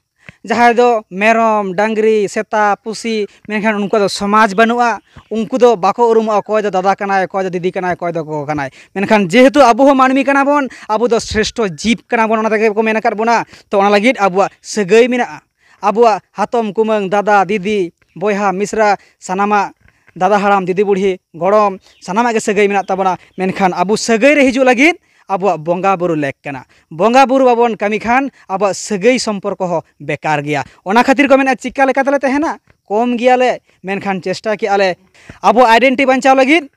ᱡᱟᱦᱟᱸᱭ ᱫᱚ ᱢᱮᱨᱚᱢ, ᱰᱟᱝᱨᱤ, ᱥᱮᱛᱟ, ᱯᱩᱥᱤ, ᱢᱮᱱᱠᱷᱟᱱ ᱩᱱᱠᱩ ᱫᱚ ᱥᱚᱢᱟᱡᱽ ᱵᱟᱹᱱᱩᱜᱼᱟ, ᱩᱱᱠᱩ ᱫᱚ ᱵᱟᱠᱚ ᱩᱨᱩᱢᱚᱜᱼᱟ, ᱚᱠᱚᱭ ᱫᱚ ᱫᱟᱫᱟ ᱠᱟᱱᱟᱭ, ᱚᱠᱚᱭ ᱫᱚ ᱫᱤᱫᱤ ᱠᱟᱱᱟᱭ, ᱚᱠᱚᱭ ᱫᱚ ᱜᱚᱜᱚ ᱠᱟᱱᱟᱭ᱾ ᱢᱮᱱᱠᱷᱟᱱ ᱡᱮᱦᱮᱛᱩ ᱟᱵᱚ ᱦᱚᱸ ᱢᱟᱹᱱᱢᱤ ᱠᱟᱱᱟ ᱵᱚᱱ, ᱟᱵᱚ ᱫᱚ ᱥᱨᱮᱥᱴᱷᱚ ᱡᱤᱵᱽ ᱠᱟᱱᱟ ᱵᱚᱱ, ᱚᱱᱟ ᱛᱮᱜᱮ ᱠᱚ ᱢᱮᱱ ᱟᱠᱟᱫ ᱵᱚᱱᱟ᱾ ᱛᱚ ᱚᱱᱟ ᱞᱟᱹᱜᱤᱫ ᱟᱵᱚᱣᱟᱜ ᱥᱟᱹᱜᱟᱹᱭ ᱢᱮᱱᱟᱜᱼᱟ᱾ ᱟᱵᱚᱣᱟᱜ ᱦᱟᱛᱚᱢ, ᱠᱩᱢᱟᱹᱝ, ᱫᱟᱫᱟ, ᱫᱤᱫᱤ, ᱵᱚᱭᱦᱟ, ᱢᱤᱥᱨᱟ, ᱥᱟᱱᱟᱢᱟᱜ ᱫᱟᱫᱟ ᱦᱟᱲᱟᱢ, ᱫᱤᱫᱤ ᱵᱩᱲᱦᱤ, ᱜᱚᱲᱚᱢ, ᱥᱟᱱᱟᱢᱟᱜ ᱜᱮ ᱥᱟᱹᱜᱟᱹᱭ ᱢᱮᱱᱟᱜ ᱛᱟᱵᱚᱱᱟ᱾ ᱢᱮᱱᱠᱷᱟᱱ ᱟᱵᱚ ᱥᱟᱹᱜᱟᱹᱭ ᱨᱮ ᱦᱤᱡᱩᱜ ᱞᱟᱹᱜᱤᱫ ᱟᱵᱚᱣᱟᱜ ᱵᱚᱸᱜᱟ ᱵᱩᱨᱩ ᱞᱮᱠ ᱠᱟᱱᱟ᱾ ᱵᱚᱸᱜᱟ ᱵᱩᱨᱩ ᱵᱟᱵᱚᱱ ᱠᱟᱹᱢᱤ ᱠᱷᱟᱱ ᱟᱵᱚᱣᱟᱜ ᱥᱟᱹᱜᱟᱹᱭ ᱥᱚᱢᱯᱚᱨᱠᱚ ᱦᱚᱸ ᱵᱮᱠᱟᱨ ᱜᱮᱭᱟ᱾ ᱚᱱᱟ ᱠᱷᱟᱹᱛᱤᱨ ᱠᱚ ᱢᱮᱱᱟ, ᱪᱤᱠᱟ ᱞᱮᱠᱟ ᱛᱮᱞᱮ ᱛᱟᱦᱮᱱᱟ? ᱠᱚᱢ ᱜᱮᱭᱟᱞᱮ, ᱢᱮᱱᱠᱷᱟᱱ ᱪᱮᱥᱴᱟ ᱠᱮᱜᱼᱟ ᱞᱮ ᱟᱵᱚ identity ᱵᱟᱧᱪᱟᱣ ᱞᱟᱹᱜᱤᱫ᱾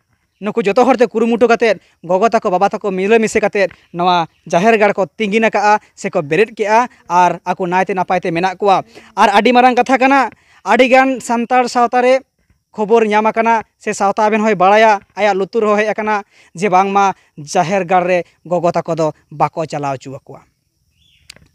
ᱱᱩᱠᱩ ᱡᱚᱛᱚ ᱦᱚᱲ ᱛᱮ ᱠᱩᱨᱩᱢᱩᱴᱩ ᱠᱟᱛᱮᱫ, ᱜᱚᱜᱚ ᱛᱟᱠᱚ, ᱵᱟᱵᱟ ᱛᱟᱠᱚ ᱢᱤᱞᱟᱹ ᱢᱤᱥᱮ ᱠᱟᱛᱮᱫ ᱱᱚᱣᱟ ᱡᱟᱦᱮᱨ ᱜᱟᱲ ᱠᱚ ᱛᱤᱸᱜᱤᱱ ᱟᱠᱟᱫᱼᱟ ᱥᱮᱠᱚ ᱵᱮᱨᱮᱫ ᱠᱮᱜᱼᱟ, ᱟᱨ ᱟᱠᱚ ᱱᱟᱭᱛᱮ ᱱᱟᱯᱟᱭ ᱛᱮ ᱢᱮᱱᱟᱜ ᱠᱚᱣᱟ᱾ ᱟᱨ ᱟᱹᱰᱤ ᱢᱟᱨᱟᱝ ᱠᱟᱛᱷᱟ ᱠᱟᱱᱟ, ᱟᱹᱰᱤᱜᱟᱱ ᱥᱟᱱᱛᱟᱲ ᱥᱟᱶᱛᱟ ᱨᱮ ᱠᱷᱚᱵᱚᱨ ᱧᱟᱢ ᱟᱠᱟᱱᱟ ᱥᱮ ᱥᱟᱶᱛᱟ ᱟᱵᱮᱱ ᱦᱚᱸᱭ ᱵᱟᱲᱟᱭᱟ, ᱟᱭᱟᱜ ᱞᱩᱛᱩᱨ ᱦᱚᱸ ᱦᱮᱡ ᱟᱠᱟᱱᱟ ᱡᱮ ᱵᱟᱝᱢᱟ ᱡᱟᱦᱮᱨ ᱜᱟᱲ ᱨᱮ ᱜᱚᱜᱚ ᱛᱟᱠᱚ ᱫᱚ ᱵᱟᱠᱚ ᱪᱟᱞᱟᱣ ᱦᱚᱪᱚ ᱟᱠᱚᱣᱟ᱾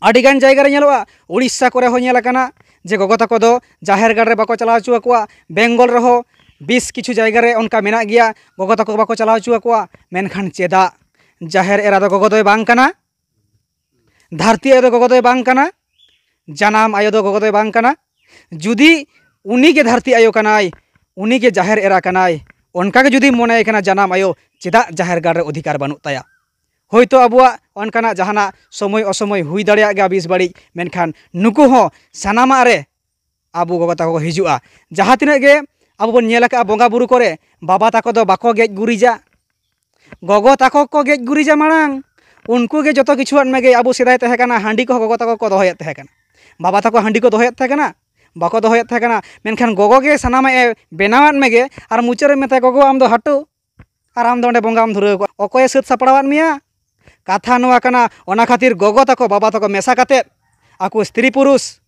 ᱟᱹᱰᱤᱜᱟᱱ ᱡᱟᱭᱜᱟ ᱨᱮ ᱧᱮᱞᱚᱜᱼᱟ, ᱩᱲᱤᱥᱥᱟ ᱠᱚᱨᱮ ᱦᱚᱸ ᱧᱮᱞ ᱟᱠᱟᱱᱟ ᱡᱮ ᱜᱚᱜᱚ ᱛᱟᱠᱚ ᱫᱚ ᱡᱟᱦᱮᱨ ᱜᱟᱲ ᱨᱮ ᱵᱟᱠᱚ ᱪᱟᱞᱟᱣ ᱦᱚᱪᱚ ᱟᱠᱚᱣᱟ᱾ ᱵᱮᱝᱜᱚᱞ ᱨᱮᱦᱚᱸ ᱵᱮᱥ ᱠᱤᱪᱷᱩ ᱡᱟᱭᱜᱟ ᱨᱮ ᱚᱱᱠᱟ ᱢᱮᱱᱟᱜ ᱜᱮᱭᱟ, ᱜᱚᱜᱚ ᱛᱟᱠᱚ ᱵᱟᱠᱚ ᱪᱟᱞᱟᱣ ᱦᱚᱪᱚ ᱟᱠᱚᱣᱟ᱾ ᱢᱮᱱᱠᱷᱟᱱ ᱪᱮᱫᱟᱜ? ᱡᱟᱦᱮᱨ ᱮᱨᱟ ᱫᱚ ᱜᱚᱜᱚ ᱫᱚᱭ ᱵᱟᱝ ᱠᱟᱱᱟ, ᱫᱷᱟᱹᱨᱛᱤ ᱟᱭᱳ ᱫᱚ ᱜᱚᱜᱚ ᱫᱚᱭ ᱵᱟᱝ ᱠᱟᱱᱟ, ᱡᱟᱱᱟᱢ ᱟᱭᱳ ᱫᱚ ᱜᱚᱜᱚ ᱫᱚᱭ ᱵᱟᱝ ᱠᱟᱱᱟ᱾ ᱡᱩᱫᱤ ᱩᱱᱤ ᱜᱮ ᱫᱷᱟᱹᱨᱛᱤ ᱟᱭᱳ ᱠᱟᱱᱟᱭ, ᱩᱱᱤ ᱜᱮ ᱡᱟᱦᱮᱨ ᱮᱨᱟ ᱠᱟᱱᱟᱭ, ᱚᱱᱠᱟ ᱜᱮ ᱡᱩᱫᱤ ᱢᱚᱱᱮᱭ ᱠᱟᱱᱟ ᱡᱟᱱᱟᱢ ᱟᱭᱳ, ᱪᱮᱫᱟᱜ ᱡᱟᱦᱮᱨ ᱜᱟᱲ ᱨᱮ ᱚᱫᱷᱤᱠᱟᱨ ᱵᱟᱹᱱᱩᱜ ᱛᱟᱭᱟ? ᱦᱳᱭᱛᱳ ᱟᱵᱚᱣᱟᱜ ᱚᱱᱠᱟᱱᱟᱜ ᱡᱟᱦᱟᱱᱟᱜ ᱥᱚᱢᱚᱭ ᱚᱥᱚᱢᱚᱭ ᱦᱩᱭ ᱫᱟᱲᱮᱭᱟᱜ ᱜᱮᱭᱟ, ᱵᱮᱥ ᱵᱟᱹᱲᱤᱡ, ᱢᱮᱱᱠᱷᱟᱱ ᱱᱩᱠᱩ ᱦᱚᱸ ᱥᱟᱱᱟᱢᱟᱜ ᱨᱮ ᱟᱵᱚ ᱜᱚᱜᱚ ᱛᱟᱠᱚ ᱠᱚ ᱦᱤᱡᱩᱜᱼᱟ᱾ ᱡᱟᱦᱟᱸ ᱛᱤᱱᱟᱹᱜ ᱜᱮ ᱟᱵᱚ ᱵᱚᱱ ᱧᱮᱞ ᱟᱠᱟᱫᱼᱟ ᱵᱚᱸᱜᱟ ᱵᱩᱨᱩ ᱠᱚᱨᱮ, ᱵᱟᱵᱟ ᱛᱟᱠᱚ ᱫᱚ ᱵᱟᱠᱚ ᱜᱮᱡ ᱜᱩᱨᱤᱡᱟ, ᱜᱚᱜᱚ ᱛᱟᱠᱚ ᱠᱚ ᱜᱮᱡ ᱜᱩᱨᱤᱡᱟ ᱢᱟᱲᱟᱝ᱾ ᱩᱱᱠᱩ ᱜᱮ ᱡᱚᱛᱚ ᱠᱤᱪᱷᱩᱣᱟᱜ ᱢᱮᱜᱮ᱾ ᱟᱵᱚ ᱥᱮᱫᱟᱭ ᱛᱟᱦᱮᱸ ᱠᱟᱱᱟ, ᱦᱟᱺᱰᱤ ᱠᱚᱦᱚᱸ ᱜᱚᱜᱚ ᱛᱟᱠᱚ ᱠᱚ ᱫᱚᱦᱚᱭᱮᱫ ᱛᱟᱦᱮᱸ ᱠᱟᱱᱟ, ᱵᱟᱵᱟ ᱛᱟᱠᱚ ᱦᱟᱺᱰᱤ ᱠᱚ ᱫᱚᱦᱚᱭᱮᱫ ᱛᱟᱦᱮᱸ ᱠᱟᱱᱟ, ᱵᱟᱠᱚ ᱫᱚᱦᱚᱭᱮᱫ ᱛᱟᱦᱮᱸ ᱠᱟᱱᱟ᱾ ᱢᱮᱱᱠᱷᱟᱱ ᱜᱚᱜᱚ ᱜᱮ ᱥᱟᱱᱟᱢᱟᱜ ᱮ ᱵᱮᱱᱟᱣᱟᱫ ᱢᱮᱜᱮ, ᱟᱨ ᱢᱩᱪᱟᱹᱫ ᱨᱮ ᱢᱮᱛᱟᱭ, "ᱜᱚᱜᱚ, ᱟᱢ ᱫᱚ ᱦᱟᱹᱴᱩ", ᱟᱨ ᱟᱢ ᱫᱚ ᱚᱸᱰᱮ ᱵᱚᱸᱜᱟᱢ ᱫᱷᱩᱨᱟᱹᱣ ᱠᱚᱜᱼᱟ᱾ ᱚᱠᱚᱭᱮ ᱥᱟᱹᱛ ᱥᱟᱯᱲᱟᱣᱟᱫ ᱢᱮᱭᱟ? ᱠᱟᱛᱷᱟ ᱱᱚᱣᱟ ᱠᱟᱱᱟ, ᱚᱱᱟ ᱠᱷᱟᱹᱛᱤᱨ ᱜᱚᱜᱚ ᱛᱟᱠᱚ, ᱵᱟᱵᱟ ᱛᱟᱠᱚ ᱢᱮᱥᱟ ᱠᱟᱛᱮᱫ ᱟᱠᱚ ᱥᱛᱨᱤ ᱯᱩᱨᱩᱥ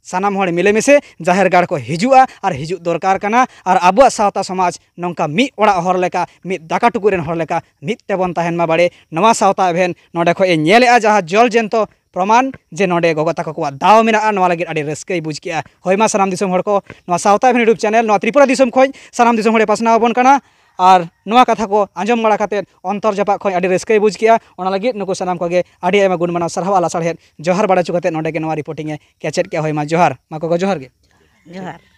ᱥᱟᱱᱟᱢ ᱦᱚᱲ ᱢᱤᱞᱮᱢᱤᱥᱮ ᱡᱟᱦᱮᱨ ᱜᱟᱲ ᱠᱚ ᱦᱤᱡᱩᱜᱼᱟ ᱟᱨ ᱦᱤᱡᱩᱜ ᱫᱚᱨᱠᱟᱨ ᱠᱟᱱᱟ᱾ ᱟᱨ ᱟᱵᱚᱣᱟᱜ ᱥᱟᱶᱛᱟ ᱥᱚᱢᱟᱡᱽ ᱱᱚᱝᱠᱟ ᱢᱤᱫ ᱚᱲᱟᱜ ᱦᱚᱲ ᱞᱮᱠᱟ, ᱢᱤᱫ ᱫᱟᱠᱟ ᱴᱩᱠᱩᱡ ᱨᱮᱱ ᱦᱚᱲ ᱞᱮᱠᱟ ᱢᱤᱫ ᱛᱮᱵᱚᱱ ᱛᱟᱦᱮᱱ ᱢᱟ ᱵᱟᱲᱮ᱾ ᱱᱚᱣᱟ ᱥᱟᱶᱛᱟ ᱮᱵᱷᱮᱱ ᱱᱚᱰᱮ ᱠᱷᱚᱱ ᱤᱧ ᱧᱮᱞᱮᱫᱼᱟ, ᱡᱟᱦᱟᱸ ᱡᱚᱞ ᱡᱮᱱᱛᱚ ᱯᱨᱚᱢᱟᱱ ᱡᱮ ᱱᱚᱰᱮ ᱜᱚᱜᱚ ᱛᱟᱠᱚ ᱠᱚᱣᱟᱜ ᱫᱟᱣ ᱢᱮᱱᱟᱜᱼᱟ, ᱱᱚᱣᱟ ᱞᱟᱹᱜᱤᱫ ᱟᱹᱰᱤ ᱨᱟᱹᱥᱠᱟᱹᱭ ᱵᱩᱡᱽ ᱠᱮᱜᱼᱟ᱾ ᱦᱳᱭ ᱢᱟ, ᱥᱟᱱᱟᱢ ᱫᱤᱥᱚᱢ ᱦᱚᱲ ᱠᱚ, ᱱᱚᱣᱟ ᱥᱟᱶᱛᱟ ᱮᱵᱷᱮᱱ YouTube ᱪᱮᱱᱮᱞ ᱱᱚᱣᱟ ᱛᱨᱤᱯᱩᱨᱟ ᱫᱤᱥᱚᱢ ᱠᱷᱚᱱ ᱥᱟᱱᱟᱢ ᱫᱤᱥᱚᱢ ᱦᱚᱲᱮ ᱯᱟᱥᱱᱟᱣ ᱟᱵᱚᱱ ᱠᱟᱱᱟ᱾ ᱟᱨ ᱱᱚᱣᱟ ᱠᱟᱛᱷᱟ ᱠᱚ ᱟᱸᱡᱚᱢ ᱵᱟᱲᱟ ᱠᱟᱛᱮᱫ ᱚᱱᱛᱚᱨ ᱡᱟᱯᱟᱜ ᱠᱷᱚᱱ ᱟᱹᱰᱤ ᱨᱟᱹᱥᱠᱟᱹᱭ ᱵᱩᱡᱽ ᱠᱮᱜᱼᱟ᱾ ᱚᱱᱟ ᱞᱟᱹᱜᱤᱫ ᱱᱩᱠᱩ ᱥᱟᱱᱟᱢ ᱠᱚᱜᱮ ᱟᱹᱰᱤ ᱟᱭᱢᱟ ᱜᱩᱱ ᱢᱟᱱᱟᱣ ᱥᱟᱨᱦᱟᱣ ᱟᱨ ᱞᱟᱥᱟᱲᱦᱮᱫ ᱡᱚᱦᱟᱨ ᱵᱟᱲᱟ ᱦᱚᱪᱚ ᱠᱟᱛᱮᱫ ᱱᱚᱰᱮ ᱜᱮ ᱱᱚᱣᱟ ᱨᱤᱯᱳᱨᱴᱤᱝ ᱮ ᱠᱮᱪᱮᱫ ᱠᱮᱜᱼᱟ᱾ ᱦᱳᱭ ᱢᱟ, ᱡᱚᱦᱟᱨ᱾ ᱢᱟ ᱜᱚᱜᱚ, ᱡᱚᱦᱟᱨ ᱜᱮ᱾ ᱡᱚᱦᱟᱨ᱾